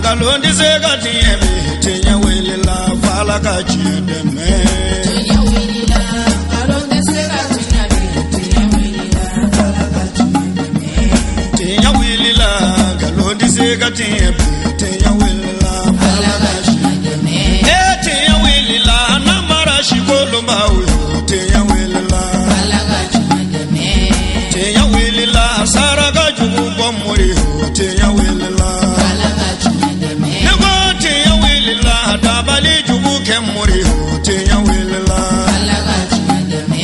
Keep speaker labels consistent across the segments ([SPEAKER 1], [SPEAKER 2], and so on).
[SPEAKER 1] Nkalon tɛ se ka tiɲɛ bi, tiɲɛ wulila f'Ala ka tiɲɛ dɛmɛ.
[SPEAKER 2] Tiɲɛ wulila, nkalon tɛ se ka tiɲɛ bi, tiɲɛ wulila, Ala ka tiɲɛ dɛmɛ.
[SPEAKER 1] Tiɲɛ wulila, nkalon tɛ se ka tiɲɛ bi, tiɲɛ wulila f'Ala
[SPEAKER 2] Ala
[SPEAKER 1] ka
[SPEAKER 2] ka
[SPEAKER 1] tiɲɛ
[SPEAKER 2] tiɲɛ dɛmɛ.
[SPEAKER 1] E tiɲɛ wulila, namara sikolonbaw yo, tiɲɛ wulila.
[SPEAKER 2] Ala ka tiɲɛ dɛmɛ.
[SPEAKER 1] Tiɲɛ wulila, saraka jugu bɔ mori yo, tiɲɛ wulila.
[SPEAKER 2] Ala ka tiɲɛ dɛmɛ.
[SPEAKER 1] Ne ko tiɲɛ wulila, dabali jugu kɛ mori yo, tiɲɛ wulila.
[SPEAKER 2] Ala ka tiɲɛ dɛmɛ.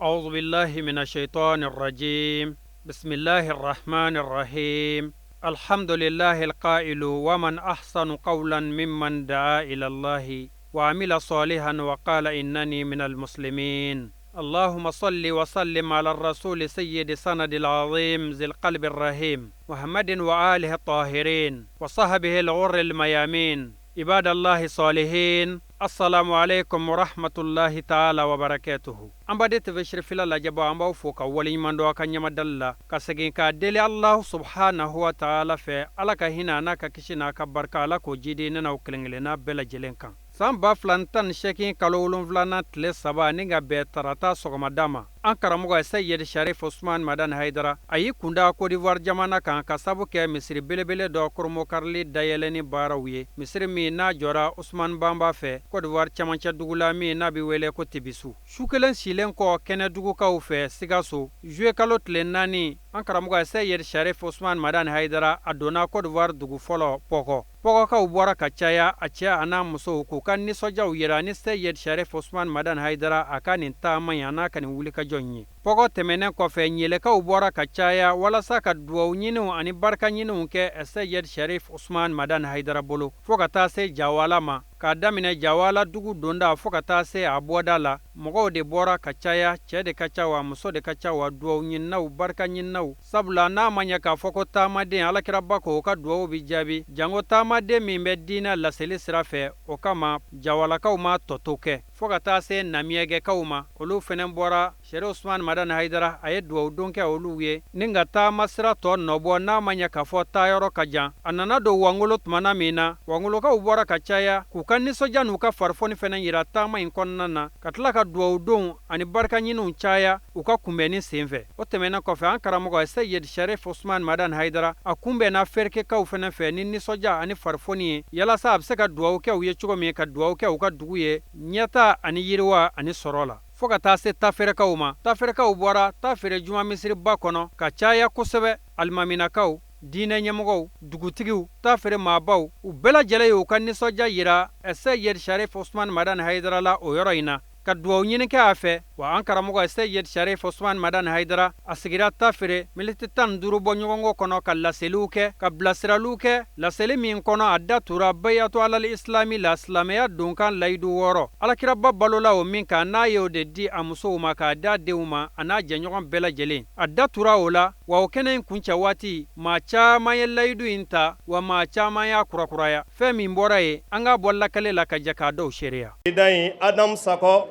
[SPEAKER 3] أعوذ بالله من الشيطان الرجيم بسم الله الرحمن الرحيم الحمد لله القائل ومن أحسن قولا ممن دعا إلى الله وعمل صالحا وقال إنني من المسلمين اللهم صل وسلم على الرسول سيد سند العظيم ذي القلب الرحيم محمد وآله الطاهرين وصحبه الغر الميامين عباد الله الصالحين السلام عليكم ورحمة الله تعالى وبركاته. An baden TV Sherifila lajɛbɔ, an b'aw fo ka waleɲuman dɔn a ka ɲɛmadali la, ka segin k'a deli Allahu subhanahu wa ta'ala fɛ, Ala ka hinɛ a n'a ka kisi n'a ka barika, Ala k'o jidi ne n'aw kelen kelenna bɛɛ lajɛlen kan. San 2018 kalo wolonfilanan tile 3 ni ka bɛn tarata sɔgɔmada ma, an karamɔgɔ Seyid Sharif Usman Madani Hayidara a y'i kunda Côte d'Ivoire jamana kan ka sabu kɛ misiri belebele dɔ koromokarili dayɛlɛni baaraw ye, misiri min n'a jɔra Usman Banba fɛ Côte d'Ivoire camancɛ dugu la min n'a bɛ wele ko Tibisu. Su kelen silen kɔ kɛnɛdugukaw fɛ Sikaso, juillet kalo tile 4, an karamɔgɔ Seyid Sharif Usman Madani Hayidara a donna Côte d'Ivoire dugu fɔlɔ Pɔkɔ. Pɔkɔkaw bɔra ka caya, a cɛ a n'a musow, k'u ka nisɔndiyaw yira ni Seyid Sharif Usman Madani Hayidara a ka nin taama in a n'a ka nin wulikajɔ in ye. Pɔkɔ tɛmɛnen kɔfɛ, ɲelekaw bɔra ka caya walasa ka duwawu ɲiniw ani barika ɲiniw kɛ Seyid Sharif Usman Madani Hayidara bolo, fo ka taa se Jawala ma. K'a daminɛ Jawala dugu donda fo ka taa se a bɔda la, mɔgɔw de bɔra ka caya, cɛ de ka ca wa muso de ka ca wa, duwawu ɲininaw, barika ɲininaw, sabula n'a ma ɲɛ k'a fɔ ko taamaden, alakiraba ko o ka duwawu bi jaabi, janko taamaden min bɛ diinɛ laseli sira fɛ. O kama Jawalakaw ma tɔto kɛ fo ka taa se Namiyɛgɛkaw ma, olu fɛnɛ bɔra. Sherif Usman Madani Hayidara a ye duwawu don kɛ olu ye ni ka taama sira tɔ nɔbɔ, n'a ma ɲɛ k'a fɔ taayɔrɔ ka jan. A nana don Wangolo tumana min na, Wangolokaw bɔra ka caya k'u ka nisɔndiya n'u ka farifoni fɛnɛ yira taama in kɔnɔna na, ka tila ka duwawu don ani barika ɲiniw caya u ka kunbɛnni senfɛ. O tɛmɛnen kɔfɛ, an karamɔgɔ Seyid Sherif Usman Madani Hayidara a kunbɛnna Ferikekaw fɛnɛ fɛ ni nisɔndiya ani farifoni ye, yalasa a bɛ se ka duwawu kɛ u ye cogo min, ka duwawu kɛ u ka dugu ye ɲɛta ani yiriwa ani sɔrɔ la, fo ka taa se Taferekaw ma. Taferekaw bɔra Tafere juma misiriba kɔnɔ ka caya kosɛbɛ. Alimaminakaw, diinɛ ɲɛmɔgɔw, dugutigiw, Tafere maabaw, u bɛɛ lajɛlen y'u ka nisɔndiya yira Seyid Sharif Usman Madani Hayidara la o yɔrɔ in na, ka duwawu ɲini kɛ a fɛ. Wa an karamɔgɔ Seyid Sharif Usman Madani Hayidara a sigira Tafere miniti 15 bɔ ɲɔgɔnko kɔnɔ ka laseliw kɛ, ka bilasiraliw kɛ, laseli min kɔnɔ a da tura bayatu alal islami la, silamɛya donkan layidu 6, alakiraba balola o min kan, n'a y'o de di a musow ma k'a da denw ma a n'a jɛɲɔgɔn bɛɛ lajɛlen, a da tura o la. Wa o kɛnɛ in kuncɛ waati, maa caman ye layidu in ta, wa maa caman y'a kurakuraya. Fɛn min bɔra yen, an k'a bɔ lakale la ka jɛ k'a dɔw seereya.
[SPEAKER 4] Da in Adam Sakɔ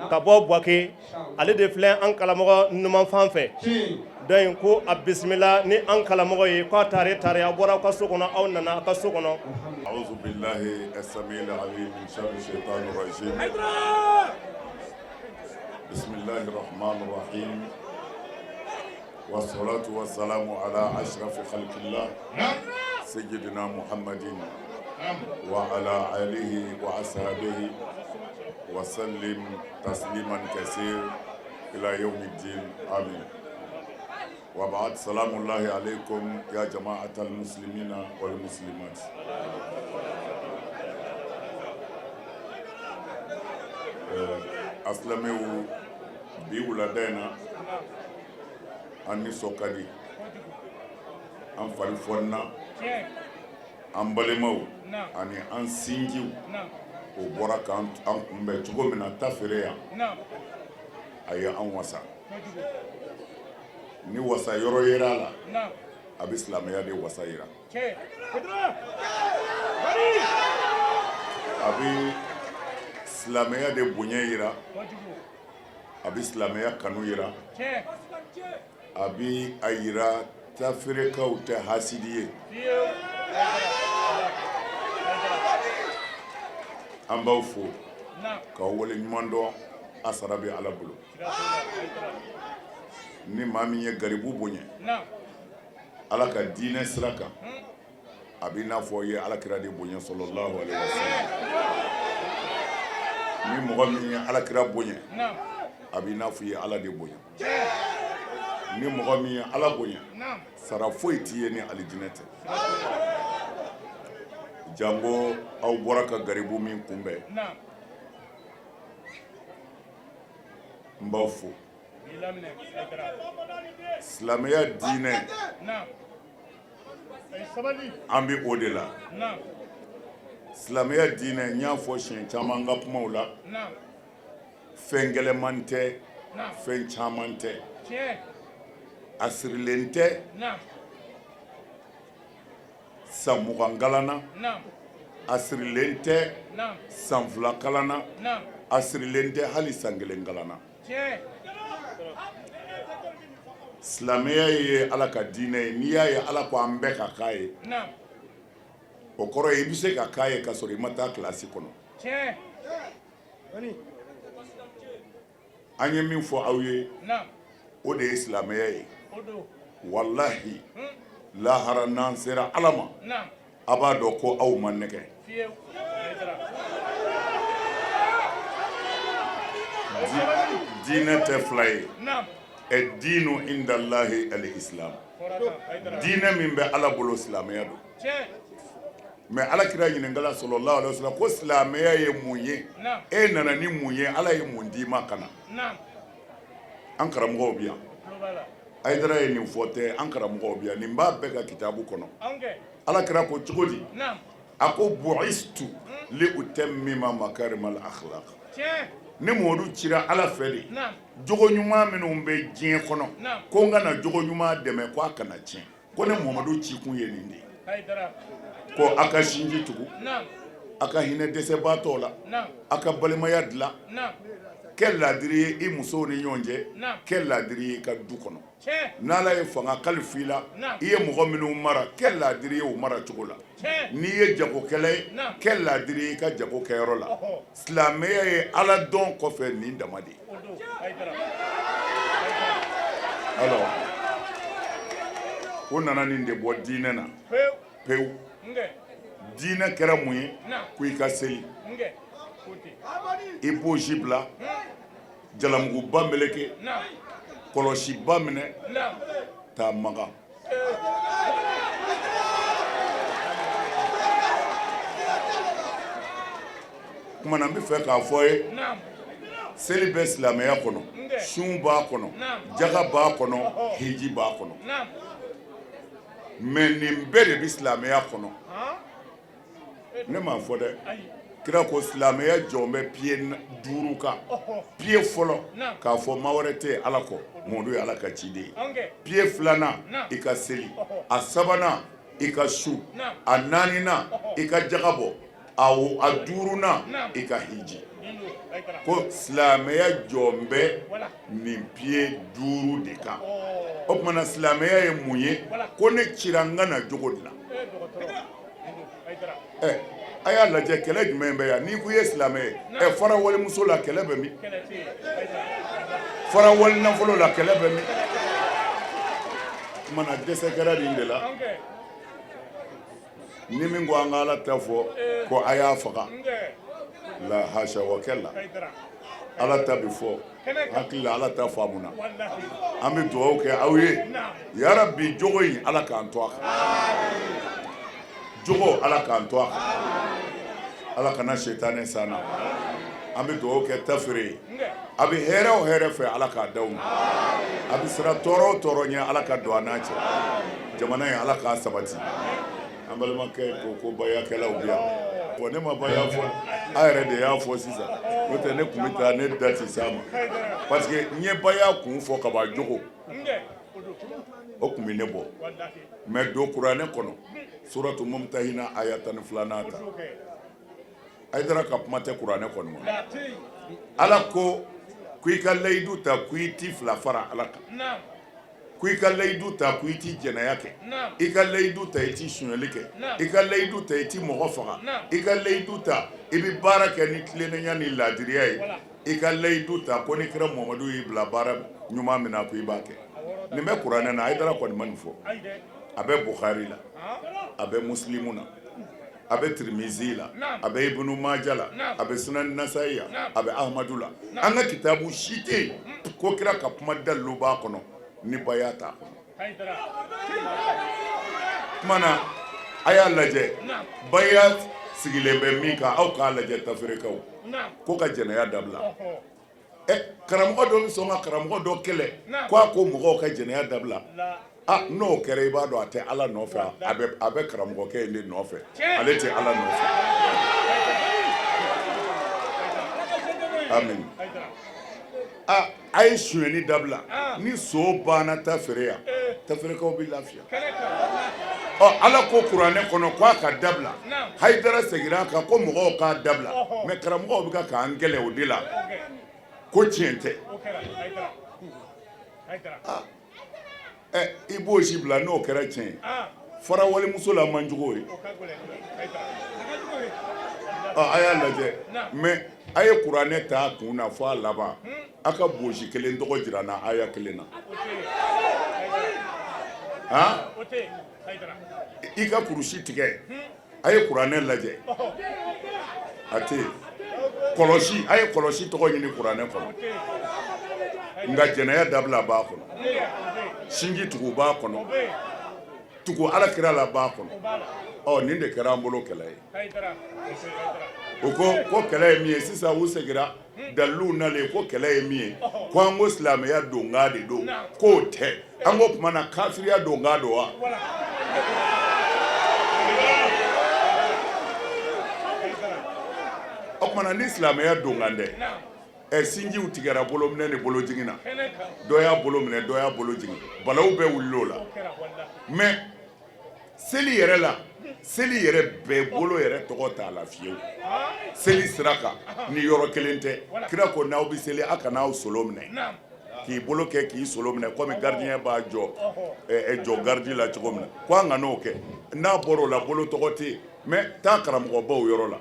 [SPEAKER 4] ka bɔ Buwake, ale de filɛ an karamɔgɔ numan fan fɛ. Donc ko a bisimila ni an karamɔgɔ ye k'a tare tare, aw bɔra aw ka so kɔnɔ, aw nana aw ka so kɔnɔ.
[SPEAKER 5] أعوذ بالله السميع العليم من شر الشيطان الرجيم بسم الله الرحمن الرحيم والصلاة والسلام على أشرف خلق الله سيدنا محمد وعلى آله وأصحابه وسلم تسليما كثير إلى يوم الدين آمين وبعد سلام الله عليكم يا جماعة المسلمين والمسلمات. Asilamɛw, bi wulada in na an nisɔn ka di, an fari fɔnna, an balimaw ani an sinjiw o bɔra k'an kunbɛn cogo min na Tafere yan, a ye an wasa. Ni wasa yɔrɔ yera a la, a bɛ silamɛya de wasa yira, a bɛ silamɛya de bonya yira, a bɛ silamɛya kanu yira, a bɛ a yira Taferekaw tɛ hasidi ye. An b'aw fo k'aw wale ɲuman dɔn, a sara bɛ Ala bolo. Ni maa min ye garibu bonya Ala ka diinɛ sira kan, a b'i n'a fɔ i ye Ala kira de bonya sɔlɔlahu alehi wasalam. Ni mɔgɔ min ye Ala kira bonya, a b'i n'a fɔ i ye Ala de bonya. Ni mɔgɔ min ye Ala bonya, sara foyi t'i ye ni alijinɛ tɛ. Janko aw bɔra ka garibu min kunbɛn, n b'aw fo. Silamɛya diinɛ an bɛ o de la. Silamɛya diinɛ, n y'a fɔ siɲɛ caman n ka kumaw la, fɛn gɛlɛnman tɛ, fɛn caman tɛ, a sirilen tɛ san 20 kalan na, a sirilen tɛ san 2 kalan na, a sirilen tɛ hali san 1 kalan na. Silamɛya ye Ala ka diinɛ ye, n'i y'a ye Ala ko an bɛɛ ka k'a ye, o kɔrɔ ye i bɛ se ka k'a ye ka sɔrɔ i ma taa kilasi kɔnɔ. An ye min fɔ aw ye, o de ye silamɛya ye. Walahi, lahara n'an sera Ala ma, a b'a dɔn ko aw ma nɛgɛn. Diinɛ tɛ fila ye, ɛdinu indalahi alisilamu, diinɛ min bɛ Ala bolo silamɛya don. Mais Ala kira ɲininkala sɔlɔlahu alehi wasalam ko silamɛya ye mun ye? E nana ni mun ye? Ala ye mun d'i ma ka na? An karamɔgɔw bɛ yan, Hayidara ye nin fɔ tɛ, an karamɔgɔw bɛ yan, nin b'a bɛɛ ka kitabu kɔnɔ. Ala kira ko cogo di? A ko bu'istu li utammima makarimal akhlaq, ne Mamadu cira Ala fɛ de jogo ɲuman minnu bɛ diɲɛ kɔnɔ, ko n ka na jogo ɲuman dɛmɛ ko a kana tiɲɛ. Ko ne Mamadu cikun ye nin de ye, ko a ka sinji tugu, a ka hinɛ dɛsɛbaatɔ la, a ka balimaya dilan, kɛ laadiri ye i musow ni ɲɔgɔn cɛ, kɛ laadiri ye i ka du kɔnɔ. N'Ala ye fanga kalifa i la, i ye mɔgɔ minnu mara, kɛ laadiri ye o mara cogo la. N'i ye jagokɛla ye, kɛ laadiri ye i ka jago kɛyɔrɔ la. Silamɛya ye Ala dɔn kɔfɛ nin dama de ye. Alors u nana nin de bɔ diinɛ na pewu. Diinɛ kɛra mun ye? Ko i ka seli, i bosi bila, jalamuguba meleke, kɔlɔsiba minɛ, taa Makan. Tuma na n bɛ fɛ k'a fɔ ye, seli bɛ silamɛya kɔnɔ, sun b'a kɔnɔ, jaga b'a kɔnɔ, hiji b'a kɔnɔ, mais nin bɛɛ de bɛ silamɛya kɔnɔ. Ne m'a fɔ dɛ, kira ko silamɛya jɔlen bɛ pied 5 kan. Pied fɔlɔ, k'a fɔ ma wɛrɛ tɛ Ala kɔ, Mamadu ye Ala ka ciden ye. Pied filanan, i ka seli. A sabanan, i ka sun. A naaninan, i ka jaga bɔ. A duurunan, i ka hiji. Ko silamɛya jɔlen bɛ nin pied 5 de kan. O tuma na silamɛya ye mun ye? Ko ne cira n ka na jogo dilan. Ɛ a y'a lajɛ, kɛlɛ jumɛn bɛ yan n'i ko i ye silamɛ ye? Ɛ, fara walimuso la, kɛlɛ bɛ min? Fara wali nafolo la, kɛlɛ bɛ min? Tuma na dɛsɛ kɛra nin de la. Ni min ko an ka Ala ta fɔ, ko a y'a faga, la hasa wa kalla, Ala ta bɛ fɔ. Hakili la, Ala ta faamuna. An bɛ dugawu kɛ aw ye, yarabi jogo in, Ala k'an to a kan. Jogo, Ala k'an to a kan. Ala kana sitanɛ s'an na. An bɛ dugawu kɛ tafere ye. A bɛ hɛrɛ o hɛrɛ fɛ, Ala k'a d'aw ma. A bɛ siran tɔɔrɔ o tɔɔrɔ ɲɛ, Ala ka don an n'a cɛ. Jamana in, Ala k'a sabati. An balimakɛ ko ko bayakɛlaw bi yan. Bon, ne ma baya fɔ, a yɛrɛ de y'a fɔ sisan. N'o tɛ, ne tun bɛ taa, ne da tɛ s'a ma, parce que n ye baya kun fɔ ka ban. Jogo o tun bɛ ne bɔ, mais don kuranɛ kɔnɔ, suratu Mumtahina, aya 12nan ta. Hayidara ka kuma tɛ kuranɛ kɔnɔ. Ala ko ko i ka layidu ta ko i ti fila fara Ala kan. Ko i ka layidu ta ko i tɛ jɛnɛya kɛ, i ka layidu ta i tɛ sonyali kɛ, i ka layidu ta i tɛ mɔgɔ faga, i ka layidu ta i bɛ baara kɛ ni tilennenya ni laadiriya ye, i ka layidu ta ko ni kira Mamadu y'i bila baara ɲuman min na ko i b'a kɛ. Nin bɛ kuranɛ na, Hayidara kɔni ma nin fɔ, a bɛ Bukhari la, a bɛ Musilimu na. A bɛ Tirimizi la, a bɛ Ibunu Maja la, a bɛ Sunan Nasayi a bɛ Ahamadu la. An ka kitabu si tɛ yen ko kira ka kuma dalilu b'a kɔnɔ ni baya t'a kɔnɔ. Tuma na a y'a lajɛ baya sigilen bɛ min kan, aw k'a lajɛ tafɛrekaw ko ka jɛnɛya dabila. Ɛ karamɔgɔ dɔ bɛ sɔn ka karamɔgɔ dɔ kɛlɛ ko a ko mɔgɔw ka jɛnɛya dabila n'o kɛra i b'a dɔn a tɛ Ala nɔfɛ a bɛ karamɔgɔkɛ in de nɔfɛ ale tɛ Ala nɔfɛ amin a ye sonyɛni dabila ni son banna tafɛrɛ yan tafɛrɛkaw bɛ lafiya ɔ Ala ko kuranɛ kɔnɔ ko a ka dabila Hayidara seginna a kan ko mɔgɔw k'a dabila mais karamɔgɔw bɛ ka k'an kɛlɛ o de la ko tiɲɛ tɛ ɛ i b'o si bila n'o kɛra tiɲɛ ye fara walimuso la man jugu ye a y'a lajɛ mais a ye kuranɛ ta kun na fo a laban a ka bosi kelen tɔgɔ jira n na aya kelen na i ka kurusi tigɛ a ye kuranɛ lajɛ a tɛ yen kɔlɔsi a ye kɔlɔsi tɔgɔ ɲini kuranɛ kɔnɔ nka jɛnɛya dabila b'a kɔnɔ sinji tugu b'a kɔnɔ tugu ala kira la b'a kɔnɔ ɔ nin de kɛra an bolo kɛlɛ ye u ko ko kɛlɛ ye min ye sisan u seginna daliluw nalen ko kɛlɛ ye min ye ko an ko silamɛya donkan de don k'o tɛ an ko tuma na kafiriya donkan don wa o tuma na ni silamɛya donkan tɛ ɛ sinjiw tigɛra bolominɛ ni bolojigin na dɔ y'a bolo minɛ dɔ y'a bolo jigin balawu bɛɛ wulila o la mais seli yɛrɛ la seli yɛrɛ bɛɛ bolo yɛrɛ tɔgɔ t'a la fiyewu seli sira kan ni yɔrɔ kelen tɛ kira ko n'aw bɛ seli a kana aw solo minɛ k'i bolo kɛ k'i solo minɛ komi gardien b'a jɔ jɔ garidi la cogo min na ko an kan'o kɛ n'a bɔra o la bolo tɔgɔ tɛ yen mais taa karamɔgɔbaw yɔrɔ la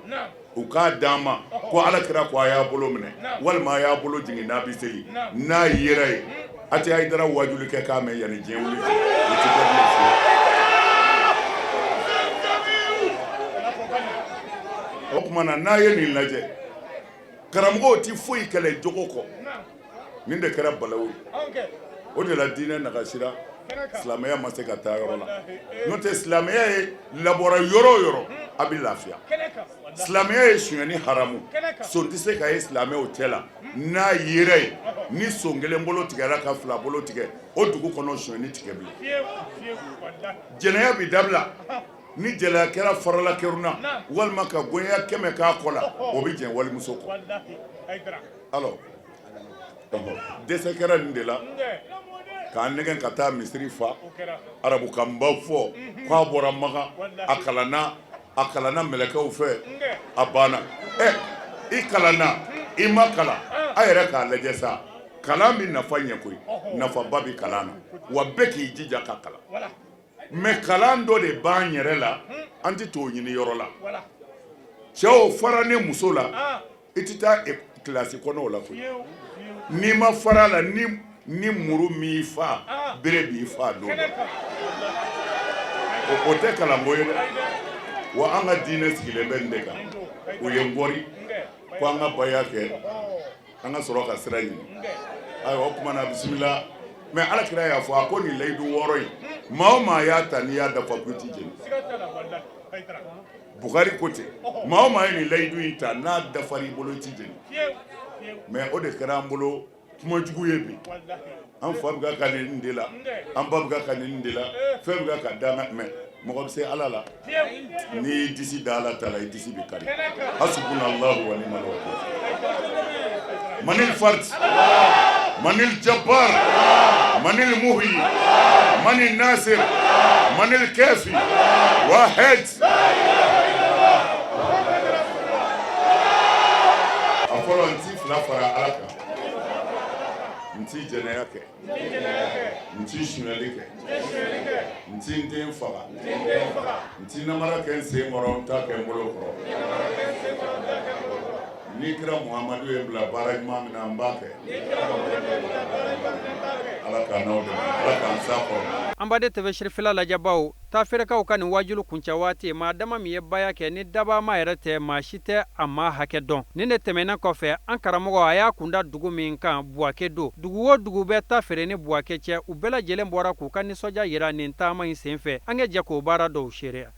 [SPEAKER 5] u k'a d'an ma ko ala kira ko a y'a bolo minɛ walima a y'a bolo jigin n'a bɛ seli n'a yera yen a tɛ Hayidara wajuli kɛ k'a mɛn yanni diɲɛ wuli cɛ o tɛ kɛ bilen fiyewu. O tuma na n'a ye nin lajɛ karamɔgɔw tɛ foyi kɛlɛ jogo kɔ nin de kɛra balawu ye o de la diinɛ nagasira silamɛya ma se ka taa yɔrɔ la n'o tɛ silamɛya ye labɔra yɔrɔ o yɔrɔ a bɛ lafiya silamɛya ye sonyɛni haramu son tɛ se ka ye silamɛw cɛ la n'a yera yen ni son kelen bolo tigɛra ka fila bolo tigɛ o dugu kɔnɔ sonyɛni tɛ kɛ bilen jɛnɛya bɛ dabila ni jɛnɛya kɛra farala kerun na walima ka goya 100 k'a kɔ la o bɛ jɛn walimuso kɔ alors dɛsɛ kɛra nin de la k'an nɛgɛn ka taa misiri fa arabukanba fɔ k'a bɔra Makan a kalanna a kalanna mɛlɛkɛw fɛ a banna ɛ i kalanna i ma kalan a yɛrɛ k'a lajɛ sa kalan bɛ nafa ɲɛ koyi nafaba bɛ kalan na wa bɛɛ k'i jija ka kalan mais kalan dɔ de b'an yɛrɛ la an tɛ t'o ɲini yɔrɔ la cɛw fara ne muso la i tɛ taa kilasi kɔnɔ o la koyi n'i ma fara a la ni muru m'i fa bere b'i fa don dɔ o tɛ kalanko ye dɛ wa an ka diinɛ sigilen bɛ nin de kan u ye n kɔri ko an ka baya kɛ an ka sɔrɔ ka sira ɲini ayiwa o tuma na bisimila mais ala kira y'a fɔ a ko nin layidu wɔɔrɔ in maa o maa y'a ta n'i y'a dafa ko i tɛ jeni Bukari ko ten maa o maa ye nin layidu in ta n'a dafara i bolo i tɛ jeni mais o de kɛra an bolo kuma jugu ye bi an fa bɛ ka nin de la an ba bɛ ka nin de la fɛn bɛ ka dan mais mɔgɔ bɛ se ala la n'i y'i disi da ala ta la i disi bɛ kari hasbunallahu wa ni'mal wakil manil fard manil jabbar manil muhyi manil nasir manil kafi wahid a fɔlɔ n ti fila fara ala kan. N ti jɛnɛya kɛ, n ti sonyali kɛ, n ti n den faga, n ti namara kɛ n sen kɔrɔ, n t'a kɛ n bolo kɔrɔ. Ni kira Muhamadu ye n bila baara ɲuman min na, n b'a kɛ. Ala k'an n'aw dɛmɛ, Ala k'an s'a kɔrɔ.
[SPEAKER 3] An baden TV Sirifila lajɛbaw, tafɛrɛkaw ka nin wajulu kuncɛ waati, maa dama min ye baya kɛ ni dabama yɛrɛ tɛ, maa si tɛ a maa hakɛ dɔn. Nin de tɛmɛnen kɔfɛ, an karamɔgɔ a y'a kunda dugu min kan, Buwake don. Dugu o dugu bɛ Tafere ni Buwake cɛ, u bɛɛ lajɛlen bɔra k'u ka nisɔndiya yira nin taama in senfɛ. An ka jɛ k'o baara dɔw seereya.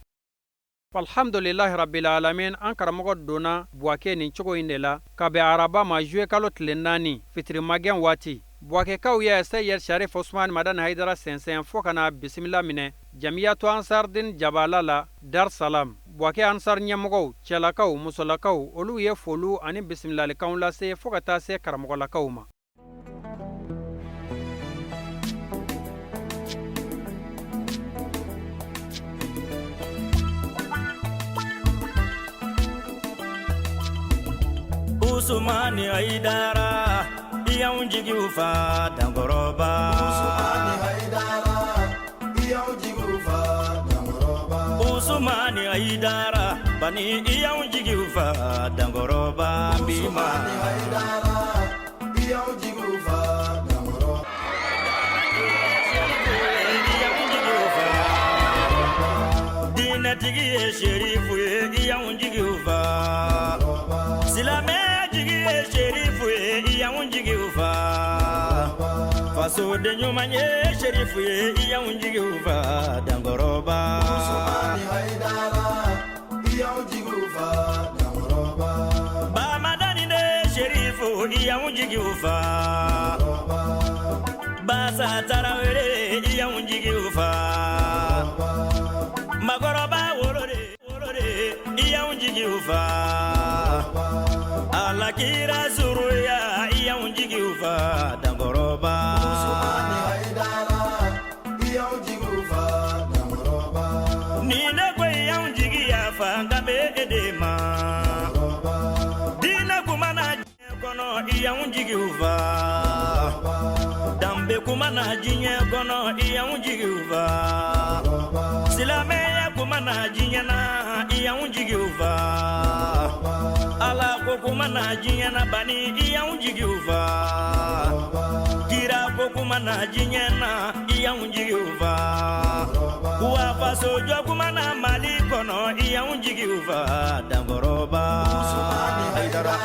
[SPEAKER 3] Alhamdulilahi rabbil alamin, an karamɔgɔ donna Buwake nin cogo in de la ka bɛn araba ma, juillet kalo tile 4, fitirimagɛn waati. Buwakekaw ye Seyid Sharif Osman Madani Hayidara sɛnsɛn fo ka na bisimila minɛ Jamiyatu Ansardin Jabala la Dar Salam. Buwake Ansar ɲɛmɔgɔw, cɛlakaw, musolakaw, olu ye foliw ani bisimilalikanw lase fo ka taa se karamɔgɔlakaw ma.
[SPEAKER 6] Usumani Hayidara, i y'anw jigiw fa Dankɔrɔba.
[SPEAKER 1] Usumani Hayidara, i y'anw jigiw fa Dankɔrɔba.
[SPEAKER 6] Usumani Hayidara, bani i y'anw jigiw fa Dankɔrɔba.
[SPEAKER 1] Usumani Hayidara, i y'anw jigiw fa Dankɔrɔba.
[SPEAKER 6] Diinɛtigi ye Serifu ye, i y'anw jigiw fa. Silamɛ jigi ye Serifu ye, i y'anw jigiw fa. Fasoden ɲuman ye Serifu ye, i y'anw jigiw fa Dankɔrɔba.
[SPEAKER 1] Usumani Hayidara, i y'anw jigiw fa Dankɔrɔba.
[SPEAKER 6] Bamadani de Serifu, i y'anw jigiw fa. Basa Tarawele, i y'anw jigiw fa. Makɔrɔba wolore wolore, i y'anw jigiw fa. Ala kira surunya, i y'anw jigiw fa Dankɔrɔba.
[SPEAKER 1] Usumani Hayidara, i y'anw jigiw fa Dankɔrɔba.
[SPEAKER 6] Ni ne ko i y'anw jigi yafa, n kan bɛ e de ma. Diinɛ kuma na diɲɛ kɔnɔ, i y'anw jigiw fa. Danbe kuma na diɲɛ kɔnɔ, i y'anw jigiw fa. Silamɛya kuma na diɲɛ na, i y'anw jigiw fa. Ala ko kuma na diɲɛ na, bani i y'anw jigiw fa. Kira ko kuma na diɲɛ na, i y'anw jigiw fa. Wa faso jɔ kuma na Mali kɔnɔ, i y'anw jigiw fa Dankɔrɔba.
[SPEAKER 1] Usumani Hayidara,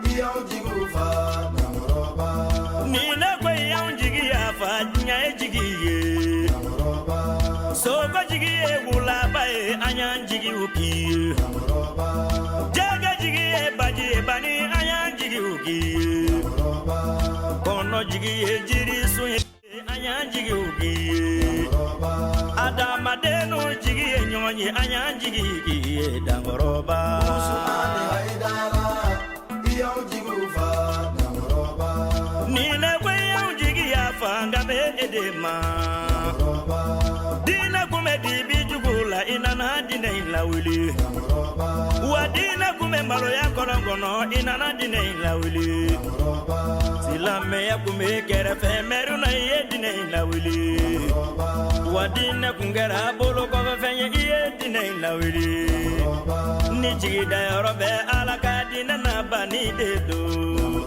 [SPEAKER 1] i y'anw jigiw fa Dankɔrɔba.
[SPEAKER 6] Ni ne ko i y'anw jigi yafa, diɲɛ ye jigi ye. Soko jigi ye wulaba ye, an y'an jigiw k'i ye. Jɛgɛ jigi ye baji ye, bani an y'an jigiw k'i ye. Kɔnɔ jigi ye jirisun ye, an y'an jigiw k'i ye. Adamadennu jigi ye ɲɔgɔn ye, an y'an jigi k'i ye Dankɔrɔba.
[SPEAKER 1] Usumani Hayidara, i y'anw jigiw fa Dankɔrɔba.
[SPEAKER 6] Ni ne ko i y'anw jigi yafa, n kan bɛ e de ma. Diinɛ kun bɛ dibi jugu la, i nana diinɛ in lawuli. Wa diinɛ kun bɛ maloya kɔlɔn kɔnɔ, i nana diinɛ in lawuli. Silamɛya kun bɛ kɛrɛfɛ, mɛriw na, i ye diinɛ in lawuli. Wa diinɛ kun kɛra bolo kɔfɛ fɛn ye, i ye diinɛ in lawuli. Ni jigidayɔrɔ bɛ Ala ka diinɛ na, bani de don.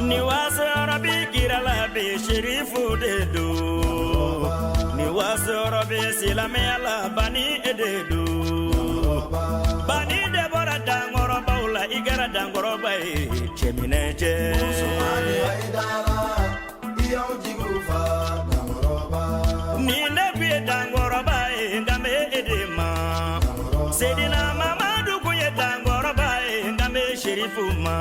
[SPEAKER 6] Ni wasɔrɔ bi kira la bi, Serifu de don. Ni wasɔrɔ bɛ silamɛya la, bani e de don. Bani de bɔra dankɔrɔbaw la, i kɛra dankɔrɔba ye cɛminɛ cɛ.
[SPEAKER 1] Usumani Hayidara, i y'anw jigiw fa Dankɔrɔba.
[SPEAKER 6] Ni ne kun ye dankɔrɔba ye, n kan bɛ e de ma. Sedina Mamadu kun ye dankɔrɔba ye, n kan bɛ Serifu ma.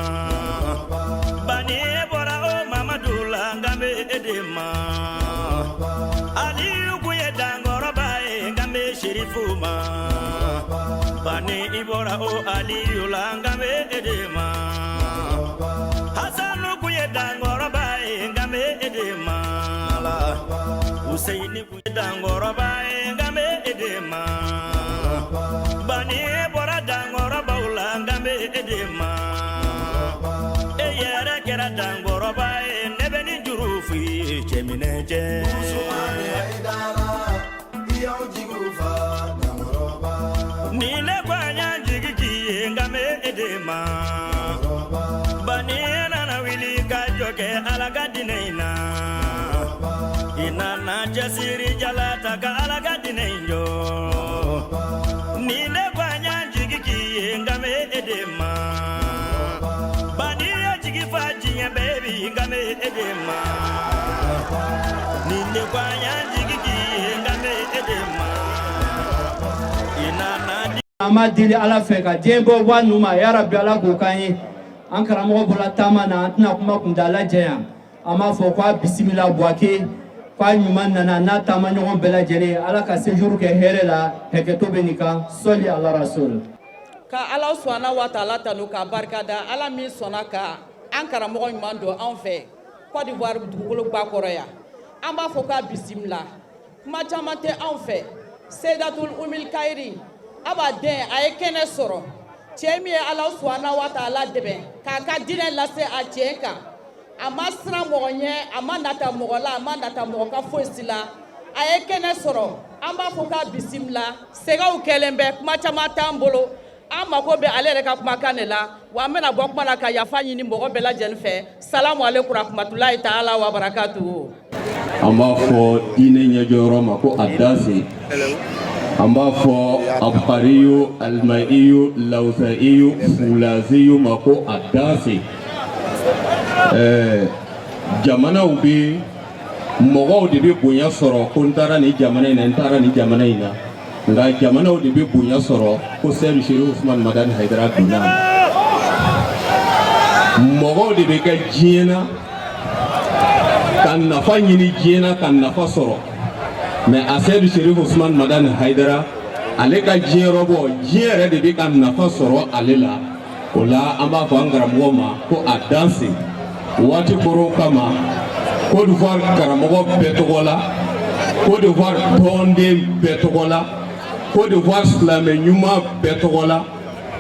[SPEAKER 6] Bani e bɔra o Mamadu la, n kan bɛ e de ma. Aliyu kun ye dankɔrɔba ye, n kan bɛ Serifu ma. Bani i bɔra o Aliyu la, n kan bɛ e de ma. Hasanu kun ye dankɔrɔba ye, n kan bɛ e de ma. Useyini kun ye dankɔrɔba ye, n kan bɛ e de ma. Bani e bɔra dankɔrɔbaw la, n kan bɛ e de ma. E yɛrɛ kɛra dankɔrɔba ye, ne bɛ cɛminɛ cɛ. Ni ne ko an y'an jigi k'i ye n kan bɛ e de ma. Bani e nana wuli ka jɔ kɛ Ala ka diinɛ in na. I nana cɛsiri jala ta ka Ala ka diinɛ in jɔ. Ni ne ko an y'an jigi k'i ye n kan bɛ e de ma. Bani ye jigi fa diɲɛ bɛɛ bi n kan bɛ e de ma. Ni ne ko an y'an jigi k'i ye n kan bɛ e de ma. I nana di.
[SPEAKER 7] An b'a deli Ala fɛ ka diɲɛ bɔ waa ninnu ma, yarabi Ala k'o k'an ye. An karamɔgɔ bɔra taama na, an tɛna kuma kuntaala janya. An b'a fɔ k'a bisimila Buwake, k'a ɲuman nana n'a taama ɲɔgɔn bɛɛ lajɛlen. Ala ka séjour kɛ hɛrɛ la, hakɛto bɛ nin kan. Sɔli ala rasul.
[SPEAKER 8] Ka Ala subahana wa taala tanu k'a barikada, Ala min sɔnna ka an karamɔgɔ ɲuman don anw fɛ Côte d'Ivoire dugukolo ba kɔrɔ yan. An b'a fɔ k'a bisimila. Kuma caman tɛ anw fɛ. Seyidatul Umil Kayiri a b'a den, a ye kɛnɛ sɔrɔ. Cɛ min ye Ala subahana wa taala dɛmɛ k'a ka diinɛ lase a tiɲɛ kan, a ma siran mɔgɔ ɲɛ, a ma nata mɔgɔ la, a ma nata mɔgɔ ka foyi si la, a ye kɛnɛ sɔrɔ. An b'a fɔ k'a bisimila. Sɛgɛw kɛlen bɛ, kuma caman t'an bolo, an mako bɛ ale yɛrɛ ka kumakan de la. Wa an bɛna bɔ kuma la ka yafa ɲini mɔgɔ bɛɛ lajɛlen fɛ. Salamu aleykum rahmatulahi taala wa barakatuhu.
[SPEAKER 9] An b'a fɔ diinɛ ɲɛjɔyɔrɔ ma ko adase. An b'a fɔ abukariyu, alimaiyu, lawusaiyu, fulaziyu ma ko adase. Jamanaw bɛ, mɔgɔw de bɛ bonya sɔrɔ ko n taara nin jamana in na, n taara nin jamana in na. Nka jamanaw de bɛ bonya sɔrɔ ko Sɛdu Serifu Usumani Madani Hayidara donna. Mɔgɔw de bɛ kɛ diɲɛ na ka nafa ɲini diɲɛ na ka nafa sɔrɔ, mais a Sɛdu Serifu Usumani Madani Hayidara, ale ka diɲɛ rɔbɔ, diɲɛ yɛrɛ de bɛ ka nafa sɔrɔ ale la. O la an b'a fɔ an karamɔgɔ ma ko a danse. Waati kɔrɔw kama, Côte d'Ivoire karamɔgɔ bɛɛ tɔgɔ la, Côte d'Ivoire tɔnden bɛɛ tɔgɔ la, Côte d'Ivoire silamɛ ɲuman bɛɛ tɔgɔ la,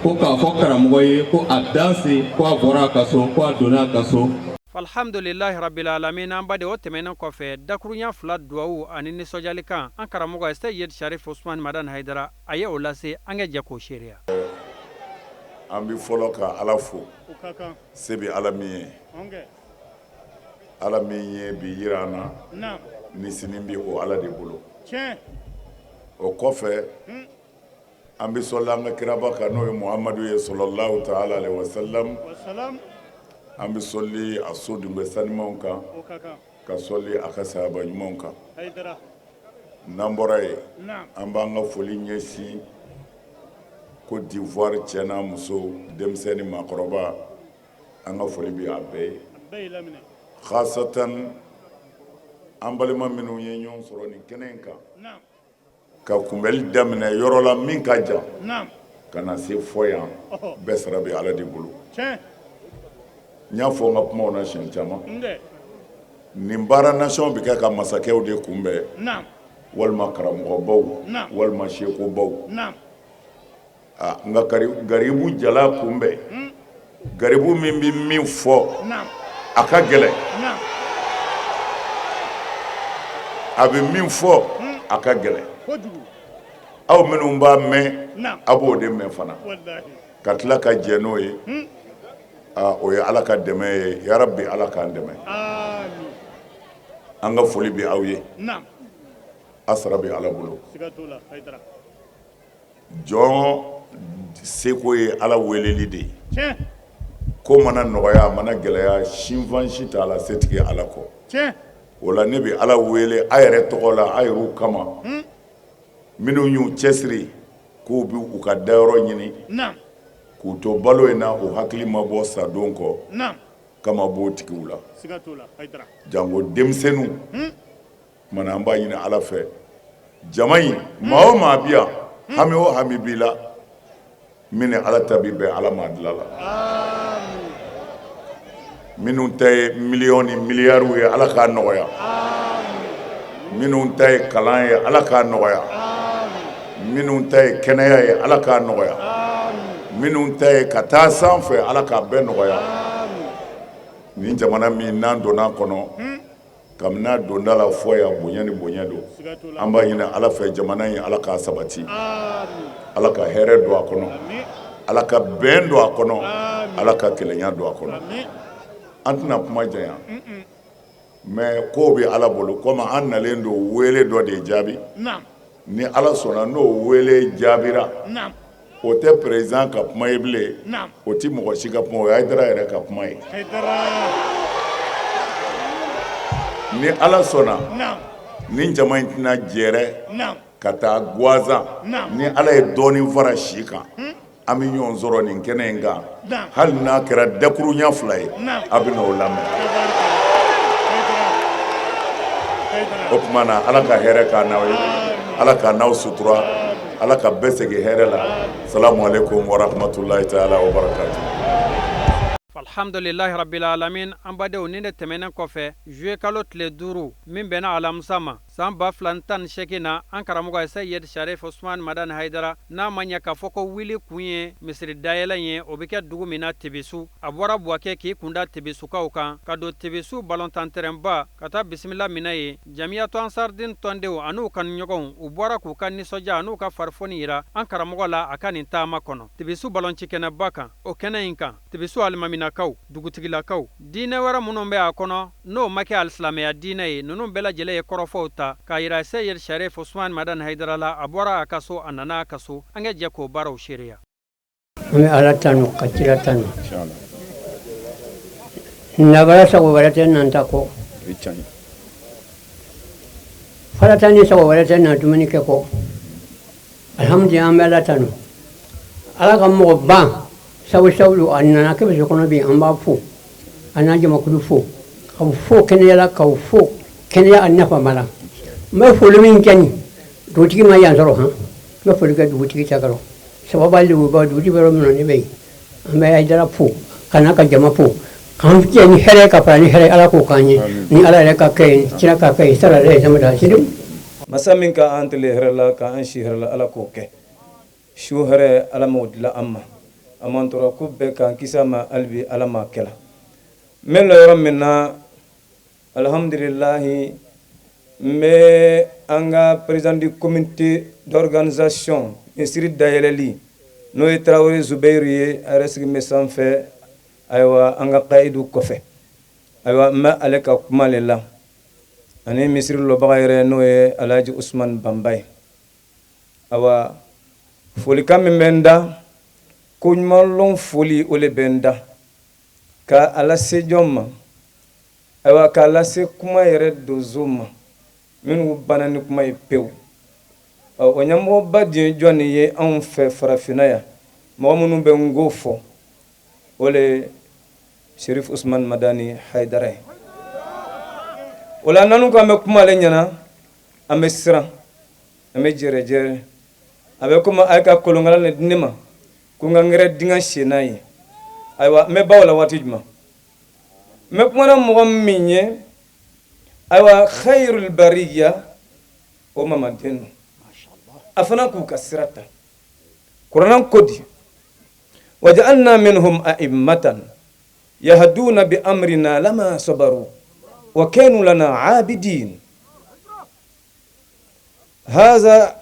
[SPEAKER 9] ko k'a fɔ karamɔgɔ ye ko a danse, ko a bɔra a ka so, ko a donna a ka so.
[SPEAKER 3] Alhamdulilahi rabbil alamin. An ba de, o tɛmɛnen kɔfɛ, dakurunya fila duwawu ani nisɔndiyalikan, an karamɔgɔ Seyid Sharif Usman Madani Hayidara, a ye o lase. An ka jɛ k'o seereya.
[SPEAKER 5] An bɛ fɔlɔ ka Ala fo, se bɛ Ala min ye, Ala min ye bi jira an na ni sini bɛ o Ala de bolo. O kɔfɛ, an bɛ sɔli an ka kiraba kan, n'o ye Muhamadu ye, sɔlɔlahu taala alehi wasalam. An bɛ sɔli a so dunbe sanimanw kan, ka sɔli a ka sahaba ɲumanw kan. N'an bɔra yen, an b'an ka foli ɲɛsin Côte d'Ivoire cɛ n'a muso, denmisɛn ni maakɔrɔba, an ka foli bɛ a bɛɛ ye, khasatan an balima minnu ye ɲɔgɔn sɔrɔ nin kɛnɛ in kan ka kunbɛli daminɛ yɔrɔ la min ka jan ka na se fɔ yan. Bɛɛ sara bɛ Ala de bolo. N y'a fɔ n ka kumaw na siɲɛ caman, nin baara nasɔn bɛ kɛ ka masakɛw de kunbɛn, walima karamɔgɔbaw, walima sekobaw. Nka garibu jala kunbɛn, garibu min bɛ min fɔ a ka gɛlɛn, a bɛ min fɔ a ka gɛlɛn. Aw minnu b'a mɛn, a b'o de mɛn fana ka tila ka jɛ n'o ye. O ye Ala ka dɛmɛ ye. Yarabi, Ala k'an dɛmɛ. An ka foli bɛ aw ye, a sara bɛ Ala bolo. Jɔn seko ye Ala weleli de ye. Ko mana nɔgɔya, a mana gɛlɛya, sinfan si t'a la setigi Ala kɔ. O la ne bɛ Ala wele a yɛrɛ tɔgɔ la, a yɛrɛw kama, minnu y'u cɛsiri k'u bɛ u ka dayɔrɔ ɲini k'u to balo in na, u hakili ma bɔ sadon kɔ kama b'o tigiw la, janko denmisɛnninw. Kumana an b'a ɲini Ala fɛ, jama in, maa o maa bi yan, hami o hami b'i la, min ni Ala ta bi bɛn, Ala m'a dilan la. Minnu ta ye miliyɔn ni miliyariw ye, Ala k'a nɔgɔya. Minnu ta ye kalan ye, Ala k'a nɔgɔya. Minnu ta ye kɛnɛya ye, Ala k'a nɔgɔya. Minnu ta ye ka taa sanfɛ, Ala k'a bɛɛ nɔgɔya. Nin jamana min n'an donna a kɔnɔ, Kabini a donda la fɔ yan bonya ni bonya don an b'a ɲini ala fɛ jamana in ala k'a sabati ala ka hɛrɛ don a kɔnɔ ala ka bɛn don a kɔnɔ ala ka kelenya don a kɔnɔ an tɛna kuma janya mais ko bɛ ala bolo komi an nalen don wele dɔ de jaabi ni ala sɔnna n'o wele jaabira o tɛ président ka kuma ye bilen o tɛ mɔgɔ si ka kuma o ye Hayidara yɛrɛ ka kuma ye ni ala sɔnna ni jama in tɛna jɛrɛ ka taa gansan ni ala ye dɔɔnin fara si kan an bɛ ɲɔgɔn sɔrɔ nin kɛnɛ in kan hali n'a kɛra dakurunya fila ye a bɛ n'o lamɛn o tuma na ala ka hɛrɛ k'an n'aw ye ala k'an n'aw sutura ala ka bɛɛ segin hɛrɛ la salamu aleykum wa rahmatulahi taala wa barakatu
[SPEAKER 3] alhamdulilahi rabbil alamin an badenw nin de tɛmɛnen kɔfɛ juillet kalo tile duuru min bɛnna alamisa ma San 2018 na an karamɔgɔ Seyid Sharif Usman Madani Hayidara n'a ma ɲɛ k'a fɔ ko wuli kun ye misiri dayɛlɛ ye o bɛ kɛ dugu min na Tibisu a bɔra Buwake k'i kunda Tibisukaw kan ka don Tibisu balontan-tɛrɛnba ka taa bisimila minɛ yen Jamiyatu Ansardin tɔndenw an'u kanuɲɔgɔnw u bɔra k'u ka nisɔndiya an'u ka farifoni jira an karamɔgɔ la a ka nin taama kɔnɔ Tibisu baloncikɛnɛba kan o kɛnɛ in kan Tibisu alimaminakaw dugutigilakaw diinɛ wɛrɛ minnu bɛ a kɔnɔ n'o ma kɛ alisilamɛya diinɛ ye ninnu bɛɛ lajɛlen ye kɔrɔfɔw ta k'a jira Seyid Sharif Usman Madani Hayidara la a bɔra a ka so a nana a ka so an ka jɛ k'o baaraw seereya.
[SPEAKER 10] An bɛ Ala tanu ka kira tanu nabara sago wɛrɛ tɛ nan ta kɔ farata ni sago wɛrɛ tɛ na dumuni kɛ kɔ Alhamdulillah an bɛ Ala tanu Ala ka mɔgɔ ban sabu sabu a nana Kɛmɛso kɔnɔ bi an b'a fo a n'a jamakulu fo k'aw fo kɛnɛya la k'aw fo kɛnɛya a nafama la n bɛ foli min kɛ nin dugutigi ma yan sɔrɔ han n bɛ foli kɛ dugutigi ta kɔrɔ sababa lebuba dugutigi bɛ yɔrɔ min na ne bɛ yen an bɛ Hayidara fo ka n'a ka jama fo k'an jɛ ni hɛrɛ ka fara ni hɛrɛ Ala k'o k'an ye ni Ala yɛrɛ ka kɛ ye kira ka kɛ ye sala alaihi
[SPEAKER 11] masa min ka an tile hɛrɛ la ka an si hɛrɛ la ala k'o kɛ su hɛrɛ ala m'o dila an ma a m'an tɔɔrɔ ko bɛɛ k'an kisi a ma hali bi ala m'a kɛla n bɛ lɔ yɔrɔ min na alhamdulilahi n bɛ an ka président du comité d'organisation misiri dayɛlɛli n'o ye tarawele zubɛyiru ye a yɛrɛ sigilen bɛ sanfɛ ayiwa an ka kayidu kɔfɛ ayiwa n bɛ ale ka kuma le la ani misiri lɔbaga yɛrɛ n'o ye alhaji usman banba ye awa folikan min bɛ n da ko ɲumanlɔn foli o le bɛ n da ka a lase jɔn ma ayiwa k'a lase kuma yɛrɛ donso ma minnu banna ni kuma ye pewu o ɲɛmɔgɔba de ye jɔn ye anw fɛ farafinna yan mɔgɔ minnu bɛ nko fɔ o le Sherif Usman Madani Hayidara ye o la n'an ko an bɛ kuma ale ɲɛna an bɛ siran an bɛ jɛrɛjɛrɛ a bɛ komi a ye ka kolonkala le di ne ma ko n ka n yɛrɛ dingɛ sen n'a ye ayiwa n bɛ ban o la waati jumɛn n bɛ kumana mɔgɔ min ye ayiwa khayrul bariya o mamaden don a fana k'u ka sira ta kuranɛ ko di waja'alna minhum a'immatan yahduna bi amrina lama sabaru wa kanu lana abidin hadha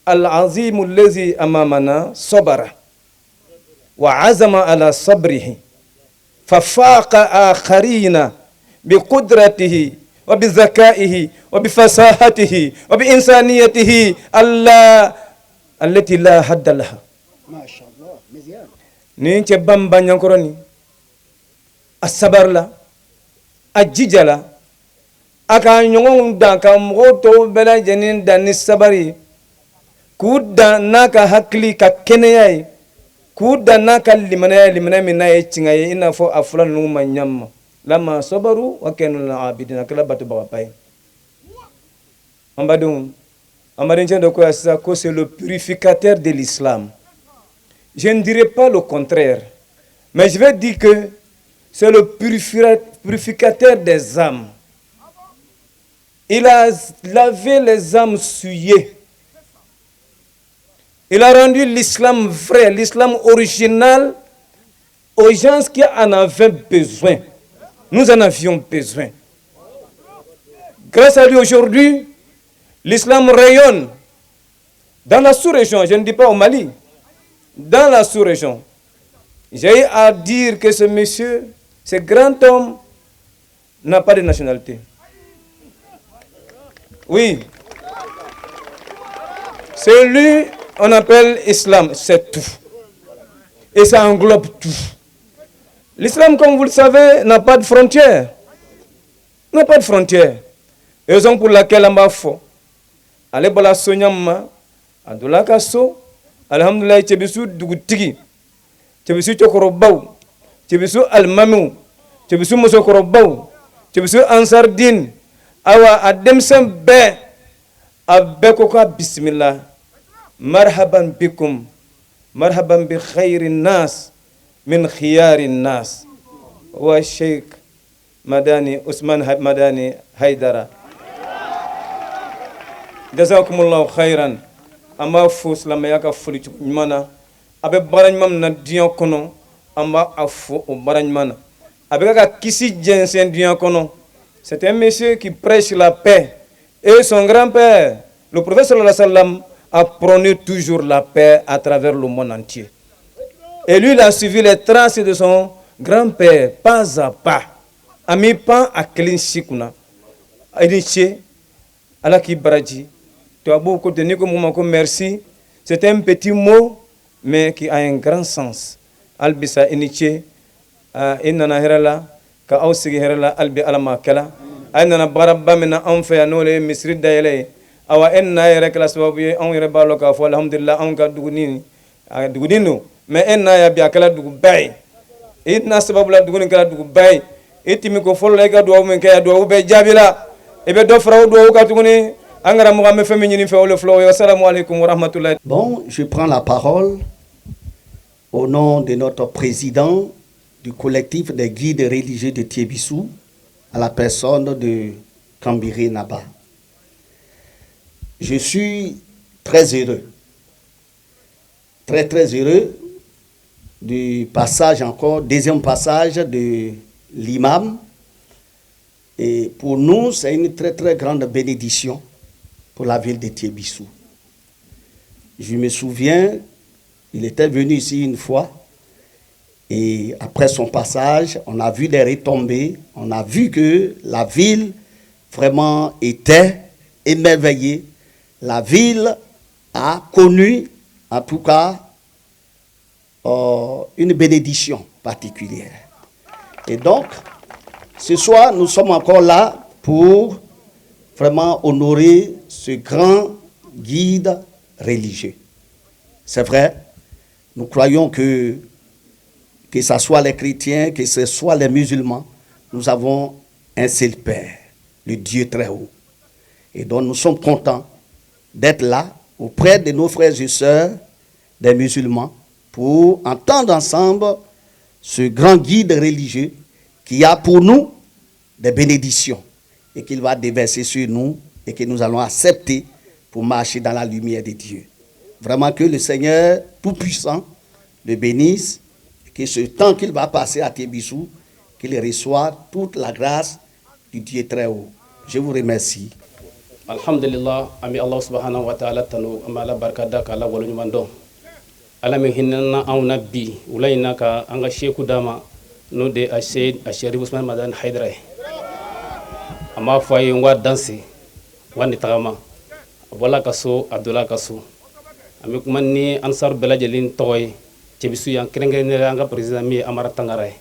[SPEAKER 11] al-azim alladhi amamana sabara wa azama ala sabrihi fafaqa akharina biqudratihi wa bizakaihi wa bifasahatihi wa biinsaniyatihi alla allati la hadda laha nin cɛ banba ɲakɔrɔ nin a sabarila a jijala a k'a ɲɔgɔnw dan ka mɔgɔw tɔw bɛɛ lajɛlen dan ni sabari ye k'u dan n'a ka hakili ka kɛnɛya ye k'u dan n'a ka limanaya ye limanaya min n'a ye tiɲɛ ye i n'a fɔ a fɔla ninnu ma ɲa ma lama sabaru wa kanu lana abidin a kɛla batobagaba ye an badenw an badencɛ dɔ ko yan sisan ko c'est le purificateur de l'islam je ne dirais pas le contraire mais je vais dire que c'est le purificateur des âmes il a lavé les âmes souillées il a rendu l'islam vrai l'islam original aux gens qui en avaient besoin. Nous en avions besoin. Grâce à lui aujourd'hui, l'islam rayonne dans la sous-région, je ne dis pas au Mali, dans la sous-région. J'ai à dire que ce monsieur, ce grand homme, n'a pas de nationalité. Oui. C'est lui, on appelle islam, c'est tout. Et ça englobe tout. L'islam, comme vous le savez, n'a pas de frontières. N'a pas de frontières. Raison pour laquelle an b'a fɔ ale bɔra so ɲa a donna ka so alhamdulilayi. Cɛbisu dugutigi, Cɛbisu cɛkɔrɔbaw, Cɛbisu alimamiw, Cɛbisu musokɔrɔbaw, Cɛbisu ansardin, awa a denmisɛn bɛɛ, a bɛɛ ko k'a bisimila, marhaban bikum, marhaban bi khayri nas min khiyari nas wa Sheikh Madani Usman Madani Haidara. Jazakumullahu khairan. An b'a fo silamɛya ka foli ɲuman na. A bɛ baara ɲuman min na diɲɛ kɔnɔ, an b'a a fo o baara ɲuman na. A bɛ ka kisi jɛnsɛn diɲɛ kɔnɔ. C'est un monsieur qui prêche la paix et son grand-père, le prophète sallallahu alayhi wa sallam, a prôné toujours la paix à travers le monde entier. Et lui, il a suivi les traces de son grand-père pas à pas. A m'i pan a kelen si kunna. I ni ce, Ala k'i baraji. Tubabuw ko ten, n'i ko mɔgɔ ma ko merci, c'est un petit mot mais qui a un grand sens. Hali bisa i ni ce, i nana hɛrɛ la, ka aw sigi hɛrɛ la, hali bi Ala ma kɛla. A nana baaraba min na anw fɛ yan, n'o ye misiri dayɛlɛ ye. Awa, e nana yɛrɛ kɛla sababu ye, anw yɛrɛ b'a lɔn k'a fɔ alhamdulillah, anw ka duguni, duguni don, mais e nana yan bi, a kɛla duguba ye. I na sababu la, dugu nin kɛra duguba ye. I timi ko fɔlɔ la, i ka dugawu min kɛ yan, dugawu bɛɛ jaabila. I bɛ dɔ fara o dugawu kan tuguni. An karamɔgɔ, an bɛ fɛn min ɲini fɛ, o le filɛ o ye. Assalamu alaikum wa rahmatullahi.
[SPEAKER 12] Bon, je prends la parole au nom de notre président du collectif des guides religieux de Tiébissou, à la personne de Kambiré Naba. Je suis très heureux, très très heureux du passage encore, deuxième passage de l'imam. Et pour nous, c'est une très très grande bénédiction pour la ville de Tiébissou. Je me souviens, il était venu ici une fois, et après son passage, on a vu des retombées, on a vu que la ville vraiment était émerveillée. La ville a connu, en tout cas, une bénédiction particulière. Et donc, ce soir, nous sommes encore là pour vraiment honorer ce grand guide religieux. C'est vrai, nous croyons que ce soit les chrétiens, que ce soit les musulmans, nous avons un seul Père, le Dieu très haut. Et donc nous sommes contents d'être là auprès de nos frères et sœurs des musulmans pour entendre ensemble ce grand guide religieux qui a pour nous des bénédictions et qu'il va déverser sur nous et que nous allons accepter pour marcher dans la lumière de Dieu. Vraiment que le Seigneur Tout-Puissant le bénisse et que ce temps qu'il va passer à Tiébissou, qu'il reçoive toute la grâce du Dieu très haut. Je vous remercie.
[SPEAKER 13] Alhamdulillah, an bɛ Allah subhanahu wa ta'ala tanu, an bɛ Ala barika da k'Ala waleɲuman dɔn. Ala min hinɛna anw na bi wula in na ka an ka seku d'a ma, n'o de a se a Sherif Usman Madani Haidara ye. An b'a fɔ a ye n ko a danse wa ni tagama a bɔla ka so, a donna ka so. An bɛ kuma ni ansaru bɛɛ lajɛlen tɔgɔ ye Cɛbisu yan, kɛrɛnkɛrɛnnenya la an ka président min ye Amara Tangara ye,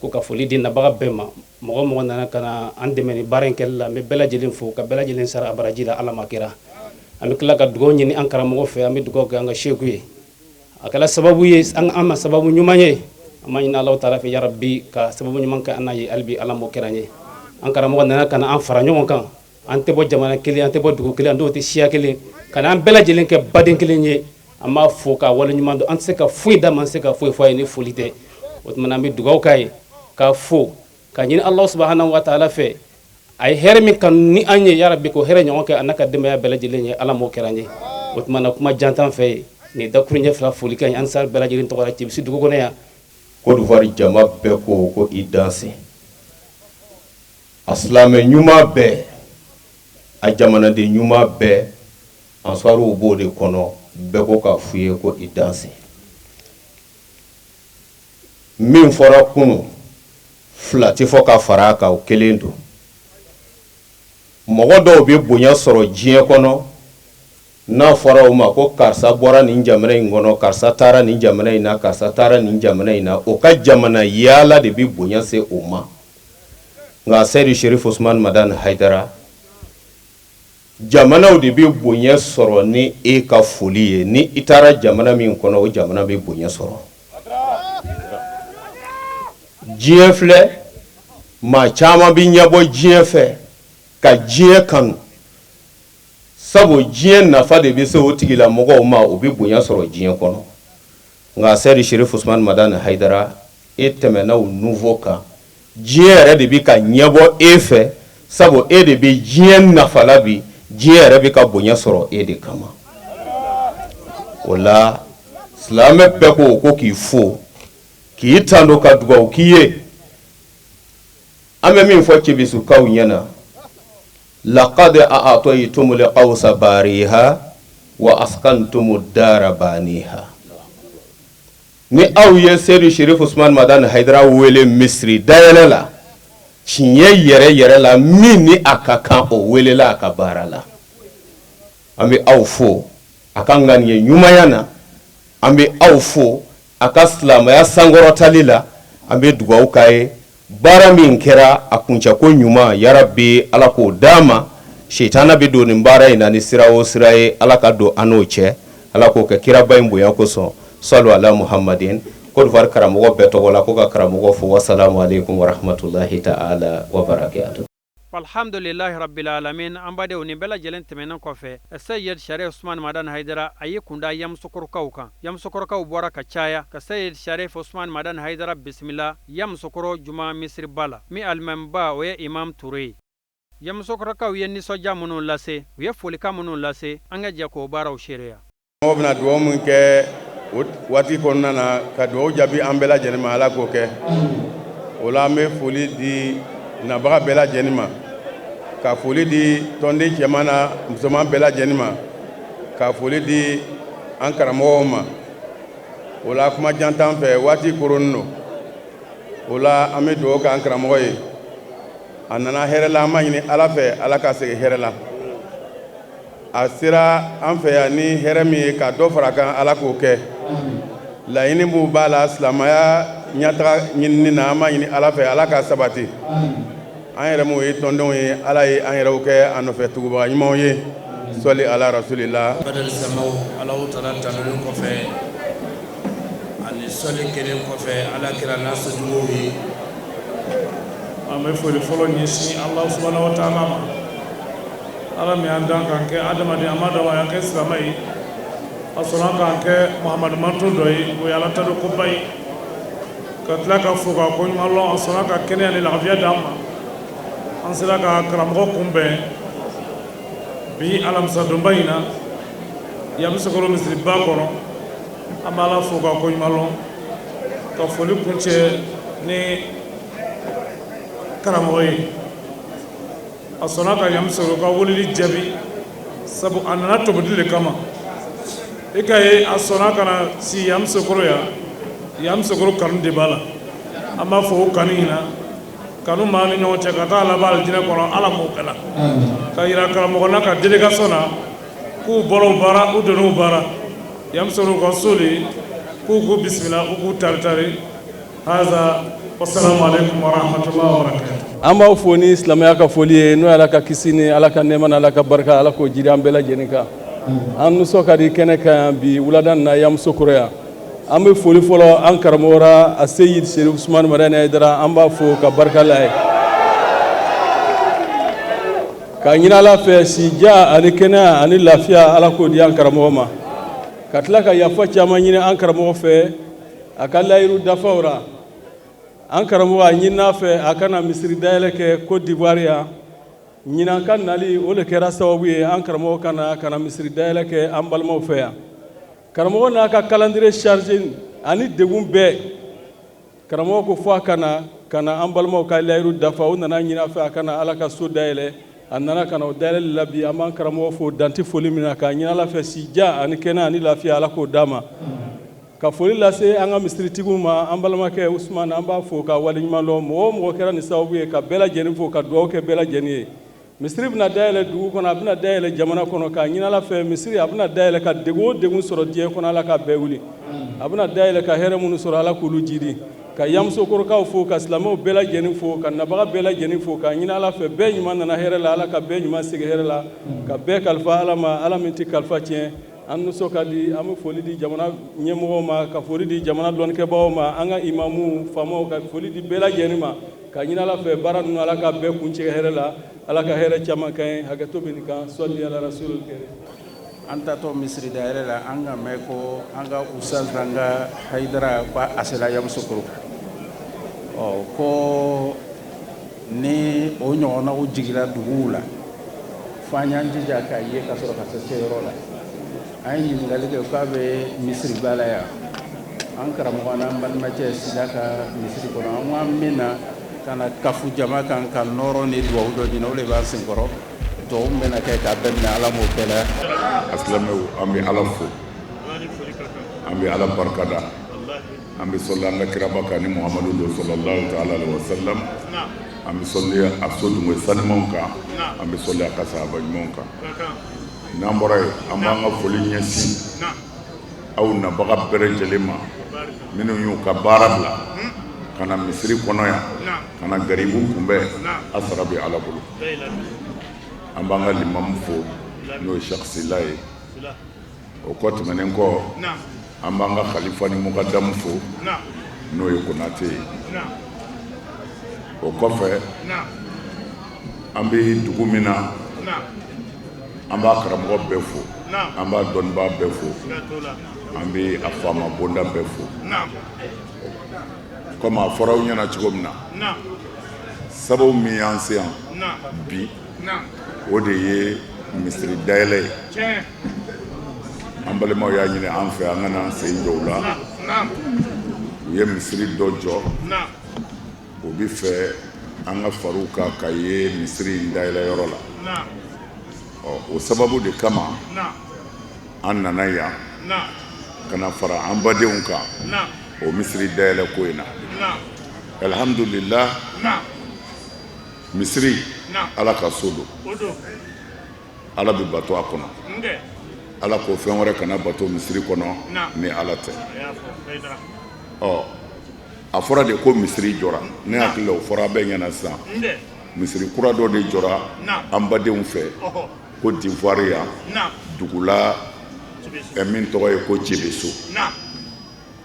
[SPEAKER 13] ko ka foli di nabaga bɛɛ ma. Mɔgɔ mɔgɔ nana ka na an dɛmɛ ni baara in kɛli la, an bɛ bɛɛ lajɛlen fo ka bɛɛ lajɛlen sara a baraji la, Ala ma kɛra. An bɛ tila ka dugawu ɲini an karamɔgɔ fɛ, an bɛ dugawu kɛ an ka seku ye. A kɛla sababu ye an ma, sababu ɲuman ye. An b'a ɲini Alahu taala fɛ, yarabi, ka sababu ɲuman kɛ an n'a ye hali bi, Ala m'o kɛra an ye. An karamɔgɔ nana ka na an fara ɲɔgɔn kan. An tɛ bɔ jamana kelen, an tɛ bɔ dugu kelen, an dɔw tɛ siya kelen, ka na an bɛɛ lajɛlen kɛ baden kelen ye. An b'a fo k'a waleɲuman dɔn. An tɛ se ka foyi d'a ma, an tɛ se ka foyi fɔ a ye ni foli tɛ. O tuma an bɛ dugawu k'a ye k'a fo ka ɲini Alahu subahana wa taala fɛ, a ye hɛrɛ min kanu ni an ye, yarabi, ko hɛrɛ ɲɔgɔn kɛ a n'a ka denbaya bɛɛ lajɛlen ye, Ala m'o kɛra an ye. O tuma na, kuma jan t'an fɛ yen, nin dakuruɲɛ fila foli ka ɲi ansar bɛɛ lajɛlen tɔgɔ la Cɛbisi dugu kɔnɔ yan.
[SPEAKER 9] Côte d'Ivoire jama bɛɛ ko ko i danse, a silamɛ ɲuman bɛɛ. A jamanaden ɲuman bɛɛ, ansariw b'o de kɔnɔ. Bɛɛ ko k'a f'u ye ko i danse. Min fɔra kunun, fila tɛ fɔ ka fara a kan, o kelen don. Mɔgɔ dɔw bɛ bonya sɔrɔ diɲɛ kɔnɔ, n'a fɔra o ma ko karisa bɔra nin jamana in kɔnɔ, karisa taara nin jamana in na, karisa taara nin jamana in na. O ka jamana yaala de bɛ bonya se o ma. Nka Seyidi Sherif Usman Madani Hayidara, jamanaw de bɛ bonya sɔrɔ ni e ka foli ye. Ni i taara jamana min kɔnɔ, o jamana bɛ bonya sɔrɔ. Diɲɛ filɛ, maa caman bɛ ɲɛbɔ diɲɛ fɛ ka diɲɛ kanu, sabu diɲɛ nafa de bɛ se o tigilamɔgɔw ma, u bɛ bonya sɔrɔ diɲɛ kɔnɔ. Nka Seyidi Sherif Usman Madani Hayidara, e tɛmɛna o niveau kan. Diɲɛ yɛrɛ de bɛ ka ɲɛbɔ e fɛ, sabu e de bɛ diɲɛ nafa la bi. Diɲɛ yɛrɛ bɛ ka bonya sɔrɔ e de kama. O la, silamɛ bɛɛ ko k'i fo, k'i tando, ka dugawu k'i ye. An bɛ min fɔ Cebisukaw ɲɛna: laqad a'taytumul qawsa bariha wa askantumu dara baniha. Ni aw ye Seyidu Sherif Usman Madani Hayidara wele misiri dayɛlɛ la, tiɲɛ yɛrɛ yɛrɛ la, min ni a ka kan, o welela a ka baara la. An bɛ aw fo a ka ŋaniya ɲumanya na, an bɛ aw fo a ka silamɛya sankɔrɔtali la. An bɛ dugawu k'a ye, baara min kɛra, a kuncɛko ɲuman, yarabi Ala k'o d'a ma. Sitana bɛ don nin baara in na ni sira o sira ye, Ala ka don an n'o cɛ. Ala k'o kɛ kiraba in bonya kosɔn. Salu ala Muhamadin. Côte d'Ivoire karamɔgɔ bɛɛ tɔgɔ la, ko ka karamɔgɔ fo. Wasalamu aleykum warahmatulahi taala wabarakatuh.
[SPEAKER 3] Alhamdulilahi rabbil alamin. An badenw, nin bɛɛ lajɛlen tɛmɛnen kɔfɛ, Seyid Sharif Usman Madani Hayidara, a y'i kunda Yamusokorokaw kan. Yamusokorokaw bɔra ka caya ka Seyid Sharif Usman Madani Hayidara bisimila Yamusokoro juma misiriba la, min alimamiba, o ye Imam Ture ye. Yamusokorokaw ye nisɔndiya minnu lase, u ye folikan minnu lase, an ka jɛ k'o baaraw seereya.
[SPEAKER 14] Mɔgɔw bɛna dugawu min kɛ o waati kɔnɔna na, ka dugawu jaabi an bɛɛ lajɛlen ma, Ala k'o kɛ. O la, an bɛ foli di nabaga bɛɛ lajɛlen ma, ka foli di tɔnden cɛman na musoman bɛɛ lajɛlen ma, ka foli di an karamɔgɔw ma. O la, kuma jan t'an fɛ, waati koronnen don. O la, an bɛ dugawu kɛ an karamɔgɔ ye. A nana hɛrɛ la, an b'a ɲini Ala fɛ, Ala ka segin hɛrɛ la. A sera an fɛ yan ni hɛrɛ min ye, ka dɔ fara a kan, Ala k'o kɛ. Laɲini b'u b'a la silamɛya ɲɛtaga ɲinini na, an b'a ɲini Ala fɛ, Ala ka sabati. An yɛrɛ minnu ye tɔndenw ye, Ala ye an yɛrɛw kɛ a nɔfɛ tugubaga ɲumanw ye. Sɔli ala rasulila.
[SPEAKER 15] Badali samaw Alahu taala tanuni kɔfɛ ani sɔli kelen kɔfɛ Ala kira n'a sojuguw ye.
[SPEAKER 16] An bɛ foli fɔlɔ ɲɛsin Alahu subahana wa taala ma, Ala min y'an dan k'an kɛ adamaden, an m'a dɔn a y'an kɛ silamɛ ye, a sɔnna k'an kɛ Muhamadu mantɔn dɔ ye, o ye Ala tanu koba ye, ka tila ka fo ka koɲuman lɔn. A sɔnna ka kɛnɛya ni lafiya d'an ma, an sera ka karamɔgɔ kunbɛn bi alamisadonba in na Yamusokoro misiriba kɔnɔ. An bɛ Ala fo ka koɲuman lɔn, ka foli kuncɛ ni karamɔgɔ ye. A sɔnna ka Yamusokoro ka weleli jaabi, sabu a nana tobili de kama. E ka ye, a sɔnna ka na si Yamusokoro yan. Yamusokoro kanu de b'a la. An b'a fɔ o kanu in na, kanu b'an ni ɲɔgɔn cɛ ka taa laban alijinɛ kɔnɔ. Ala m'o kɛla ka yira karamɔgɔ n'a ka délégation na k'u bɔra u baara, u donna u baara Yamusokoro ka so de, k'u k'u bisimila, u k'u tari tari. Haza wasalamu alaikum warahmatullahi wabarakatuh.
[SPEAKER 11] An b'aw fo ni silamɛya ka foli ye, n'o ye Ala ka kisi ni Ala ka nɛɛma ni Ala ka barika, Ala k'o jiri an bɛɛ lajɛlen kan. An nisɔn ka di kɛnɛ kan yan bi wulada nin na Yamusokoro yan. An bɛ foli fɔlɔ an karamɔgɔra a Seyid Serif Usumani Madani Hayidara, an b'a fo ka barika la ye, ka ɲini Ala fɛ sija ani kɛnɛya ani lafiya, Ala k'o di an karamɔgɔ ma, ka tila ka yafa caman ɲini an karamɔgɔ fɛ a ka layiru dafaw ra. An karamɔgɔ a ɲinina fɛ a ka na misiri dayɛlɛ kɛ Côte d'Ivoire yan. Ɲinan ka nali, o de kɛra sababu ye an karamɔgɔ ka na misiri dayɛlɛ kɛ an balimaw fɛ yan. Karamɔgɔ n'a ka calendrier chargé ani degun bɛɛ, karamɔgɔ ko fo a ka na ka na an balimaw ka layiru dafa. O nana ɲini a fɛ a ka na Ala ka so dayɛlɛ. A nana ka na o dayɛlɛli la bi. An b'an karamɔgɔ fo dan tɛ foli min na, k'a ɲini Ala fɛ, si jan ani kɛnɛ ani lafiya, Ala k'o d'a ma. Ka foli lase an ka misiritigiw ma, an balimakɛ Usumani, an b'a fo ka waleɲuman dɔn. Mɔgɔ o mɔgɔ kɛra nin sababu ye, ka bɛɛ lajɛlen fo, ka dugawu kɛ bɛɛ lajɛlen ye. Misiri bɛna dayɛlɛ dugu kɔnɔ, a bɛna dayɛlɛ jamana kɔnɔ, k'a ɲini Ala fɛ, misiri a bɛna dayɛlɛ ka degun o degun sɔrɔ diɲɛ kɔnɔ, Ala k'a bɛɛ wuli. A bɛna dayɛlɛ ka hɛrɛ minnu sɔrɔ, Ala k'olu jidi. Ka Yamusokorokaw fo, ka silamɛw bɛɛ lajɛlen fo, ka nabaga bɛɛ lajɛlen fo, k'a ɲini Ala fɛ, bɛɛ ɲuman nana hɛrɛ la, Ala ka bɛɛ ɲuman segin hɛrɛ la, ka bɛɛ kalifa Ala ma, Ala min tɛ kalifa tiɲɛ. An nisɔn ka di. An bɛ foli di jamana ɲɛmɔgɔw ma, ka foli di jamana dɔnnikɛbagaw ma, an ka imamuw, faamaw, ka foli di bɛɛ lajɛlen ma, ka ɲini Ala fɛ, baara ninnu, Ala ka bɛɛ kuncɛ hɛrɛ la, Ala ka hɛrɛ caman k'an ye. Hakɛto bɛ nin kan. Sɔli ala rasulil karim.
[SPEAKER 17] An tatɔ misiri dayɛlɛ la, an ka mɛn ko an ka usaz an ka Hayidara ko a sera Yamusokoro. Ɔ ko ni o ɲɔgɔnnaw jiginna duguw la, fo an y'an jija k'a ye ka sɔrɔ ka se seyɔrɔ la. An ye ɲininkali kɛ k'a bɛ misiriba la yan. An karamɔgɔ n'an balimacɛ Sila ka misiri kɔnɔ, an ko an bɛ na ka na kafu jama kan ka nɔɔrɔ ni duwawu dɔ ɲini. O de b'an senkɔrɔ. Duwawu min bɛna kɛ k'a bɛɛ minɛ, Ala m'o kɛ la.
[SPEAKER 5] A silamɛw, an bɛ Ala fo, an bɛ Ala barikada, an bɛ sɔli an ka kiraba kan ni Muhamadu don sallallahu taala alaihi wa sallam. An bɛ sɔli a so dunge sanumanw kan, an bɛ sɔli a ka sahaba ɲumanw kan. N'an bɔra yen, an b'an ka foli ɲɛsin aw nabaga bɛɛ lajɛlen ma, minnu y'u ka baara bila ka na misiri kɔnɔ yan, ka na garibu kunbɛn. A sara bɛ Ala bolo. An b'an ka limamu fo, n'o ye Cheikh Sila ye. O kɔ tɛmɛnen kɔ, an b'an ka khalifa ni mukadamu fo, n'o ye Konate ye. O kɔfɛ, an bɛ dugu min na, an b'a karamɔgɔ bɛɛ fo, an b'a dɔnnibaa bɛɛ fo, an bɛ a faama bonda bɛɛ fo. Komi a fɔra aw ɲɛna cogo min na, sababu min y'an se yan bi, o de ye misiri dayɛlɛ ye. An balimaw y'a ɲini an fɛ an ka n'an sen jɔ u la. U ye misiri dɔ jɔ, u bɛ fɛ an ka far'u kan ka ye misiri in dayɛlɛ yɔrɔ la. Ɔ, o sababu de kama an nana yan ka na fara an badenw kan o misiri dayɛlɛ ko in na. Alhamdulillah, misiri, Ala ka so don, Ala bɛ bato a kɔnɔ. Ala ko fɛn wɛrɛ kana bato misiri kɔnɔ ni Ala tɛ. Ɔ, a fɔra de ko misiri jɔra. Ne hakili la, o fɔra bɛɛ ɲɛna sisan. Misiri kura dɔ de jɔra an badenw fɛ Côte d'Ivoire yan, dugu la min tɔgɔ ye ko Cebeso.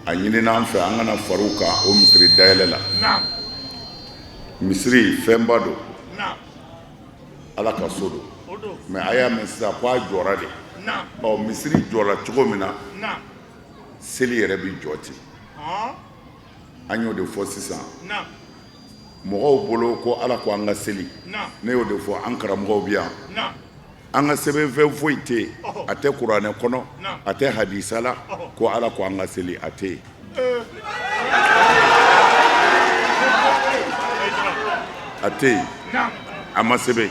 [SPEAKER 5] A ɲinina an fɛ an ka na far'u kan o misiri dayɛlɛ la. Misiri fɛnba don, Ala ka so don. Mais a y'a mɛn sisan ko a jɔra de. Ɔ, misiri jɔra cogo min na, seli yɛrɛ bɛ jɔ ten. An y'o de fɔ sisan mɔgɔw bolo ko Ala ko an ka seli. Ne y'o de fɔ an karamɔgɔw bɛ yan. An ka sɛbɛnfɛn foyi tɛ yen, a tɛ kuranɛ kɔnɔ, a tɛ hadisa la, ko Ala ko an ka seli, a tɛ yen. A tɛ yen, a ma sɛbɛn.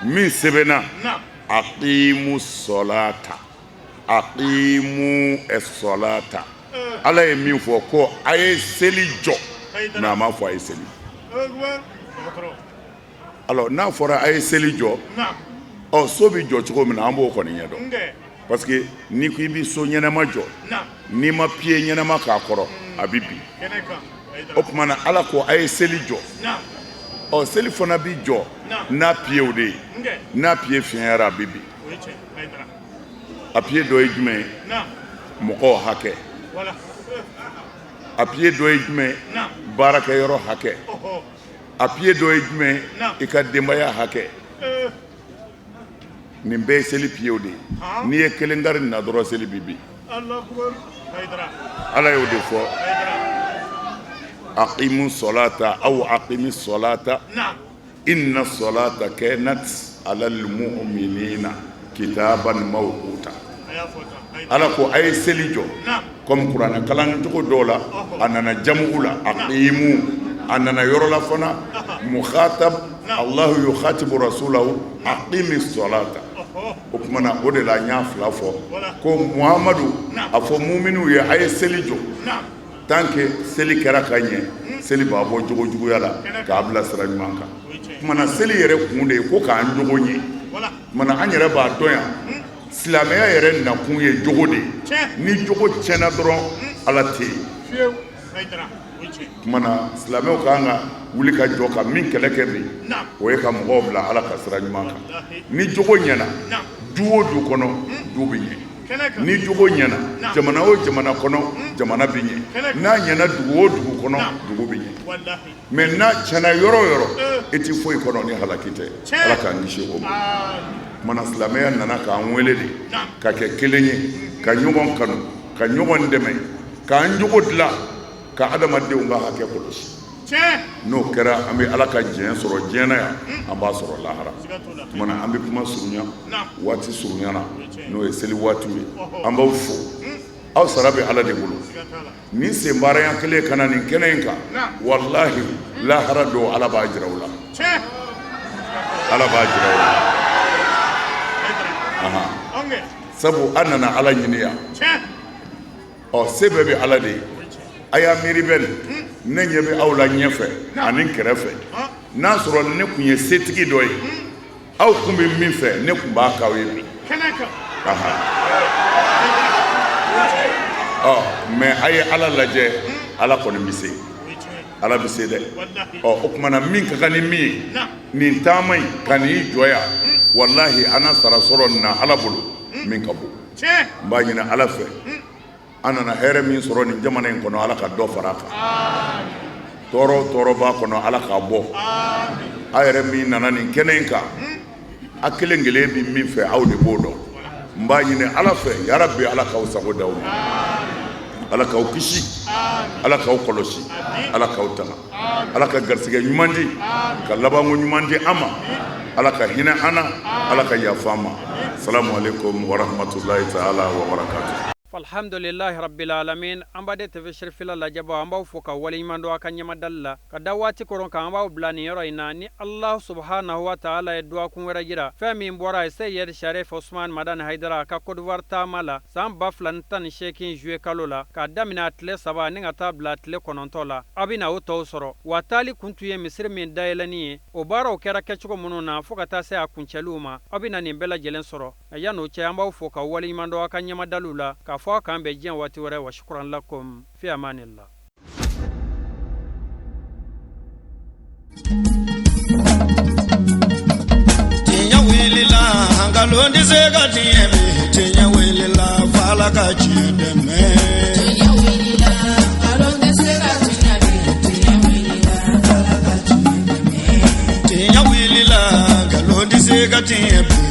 [SPEAKER 5] Min sɛbɛnna, aqimu sɔlata, aqimu sɔlata, Ala ye min fɔ ko a ye seli jɔ, mais a m'a fɔ a ye seli. Alors n'a fɔra a ye seli jɔ, ɔ, so bɛ jɔ cogo min na, an b'o kɔni ɲɛdɔn, parce que n'i ko i bɛ so ɲɛnama jɔ, n'i ma pied ɲɛnama k'a kɔrɔ, a bɛ bin. O tuma na, Ala ko a ye seli jɔ. Ɔ, seli fana bɛ jɔ n'a piedw de ye. N'a pied fiɲɛyara, a bɛ bin. A pied dɔ ye jumɛn ye? Mɔgɔw hakɛ. A pied dɔ ye jumɛn ye? Baarakɛyɔrɔ hakɛ. A pied dɔ ye jumɛn ye? I ka denbaya hakɛ. Nin bɛɛ ye seli piedw de ye. N'i ye kelen kari nin na dɔrɔn, seli bɛ bin. Ala y'o de fɔ, aqimu sɔlata aw aqimi sɔlata inna sɔlata kanat alal mu'minina kitaban mawquta. Ala ko a ye seli jɔ. Comme kuranɛ kalan cogo dɔw la, a nana jamugu la, aqimu. A nana yɔrɔ la fana, mukhatab. Allahu yukhatibu rasulahu aqimi salata. O tuma na, o de la n y'a fila fɔ ko Muhamadu a fɔ muminiw ye, a ye seli jɔ. Tant que seli kɛra ka ɲɛ, seli b'a bɔ jogo juguya la k'a bila sira ɲuman kan. Tuma na, seli yɛrɛ kun de ye ko k'an jogo ɲɛ. Tuma na, an yɛrɛ b'a dɔn yan, silamɛya yɛrɛ nakun ye jogo de ye. Ni jogo tiɲɛna dɔrɔn, Ala tɛ yen. Tuma na, silamɛw ka kan ka wuli ka jɔ ka min kɛlɛ kɛ bi, o ye ka mɔgɔw bila Ala ka sira ɲuman kan. Ni jogo ɲɛna du o du kɔnɔ, du bɛ ɲɛ. Ni jogo ɲɛna jamana o jamana kɔnɔ, jamana bɛ ɲɛ. N'a ɲɛna dugu o dugu kɔnɔ, dugu bɛ ɲɛ. Mais n'a tiɲɛna yɔrɔ o yɔrɔ, e ti foyi kɔnɔ ni halaki tɛ. Ala k'an kisi o ma. Tuma na, silamɛya nana k'an wele de ka kɛ kelen ye, ka ɲɔgɔn kanu, ka ɲɔgɔn dɛmɛ, k'an jogo dilan, ka adamadenw ka hakɛ kɔlɔsi. N'o kɛra, an bɛ Ala ka diɲɛ sɔrɔ diɲɛ na yan, an b'a sɔrɔ lahara. Tuma na, an bɛ kuma surunya, waati surunyana, n'o ye seli waatiw ye. An b'aw fo, aw sara bɛ Ala de bolo. Nin senbaaraya kelen ka na nin kɛnɛ in kan, walahi, lahara don, Ala b'a jira u la, Ala b'a jira u la. Sabu an nana Ala ɲini yan. Ɔ, se bɛɛ bɛ Ala de ye. A y'a miiri bɛ nin, ne ɲɛ bɛ aw la ɲɛfɛ ani kɛrɛfɛ. N'a sɔrɔ ne tun ye setigi dɔ ye, aw tun bɛ min fɛ, ne tun b'a k'aw ye bi. Ɔ, mais a ye Ala lajɛ, Ala kɔni bɛ se, Ala bɛ se dɛ. Ɔ, o tuma na, min ka kan ni min ye, nin taama in ka n'i jɔ yan, walahi, an na sara sɔrɔ nin na Ala bolo min ka bon. N b'a ɲini Ala fɛ, an nana hɛrɛ min sɔrɔ nin jamana in kɔnɔ, Ala ka dɔ fara a kan. Tɔɔrɔ o tɔɔrɔ b'a kɔnɔ, Ala k'a bɔ. A yɛrɛ min nana nin kɛnɛ in kan, a kelen kelen bɛ min fɛ, aw de b'o dɔn. N b'a ɲini Ala fɛ, yarabi, Ala k'aw sago d'aw ma, Ala k'aw kisi, Ala k'aw kɔlɔsi, Ala k'aw tanga, Ala ka garisɛgɛ ɲuman di, ka labanko ɲuman di an ma. Ala ka hinɛ an na, Ala ka yafa an ma. Salamu aleykum warahmatulahi taala wa barakatu.
[SPEAKER 3] Alhamdulilahi rabbil alamin. An baden TV Cherifila lajɛbaw, an b'aw fo ka waleɲuman dɔn aw ka ɲɛmadali la ka da waati koron kan. An b'aw bila nin yɔrɔ in na ni Allah subhanahu wa ta'ala ye dɔgɔkun wɛrɛ jira. Fɛn min bɔra ye Seyid Sharif Osman Madani Haidara ka Côte d'Ivoire taama la san 2018 juillet kalo la, k'a daminɛ a tile 3 ni ka taa bila a tile 9 la, aw bɛna o tɔw sɔrɔ. Wa taali kun tun ye misiri min dayɛlɛnni ye, o baaraw kɛra kɛcogo minnu na fo ka taa se a kuncɛliw ma, aw bɛna nin bɛɛ lajɛlen sɔrɔ. Yan'o cɛ, an b'aw fo ka waleɲuman dɔn aw ka ɲɛmadaliw la, k'a fɔ aw k'an bɛn diɲɛ waati wɛrɛ. Wa shukran lakum, fi amanillah.
[SPEAKER 1] Tiɲɛ wulila, nkalon tɛ se ka tiɲɛ bi. Tiɲɛ wulila, f'Ala ka tiɲɛ dɛmɛ.
[SPEAKER 2] Tiɲɛ wulila, nkalon tɛ se ka tiɲɛ bi. Tiɲɛ wulila, Ala ka tiɲɛ dɛmɛ.
[SPEAKER 1] Tiɲɛ wulila, nkalon tɛ se ka tiɲɛ bi.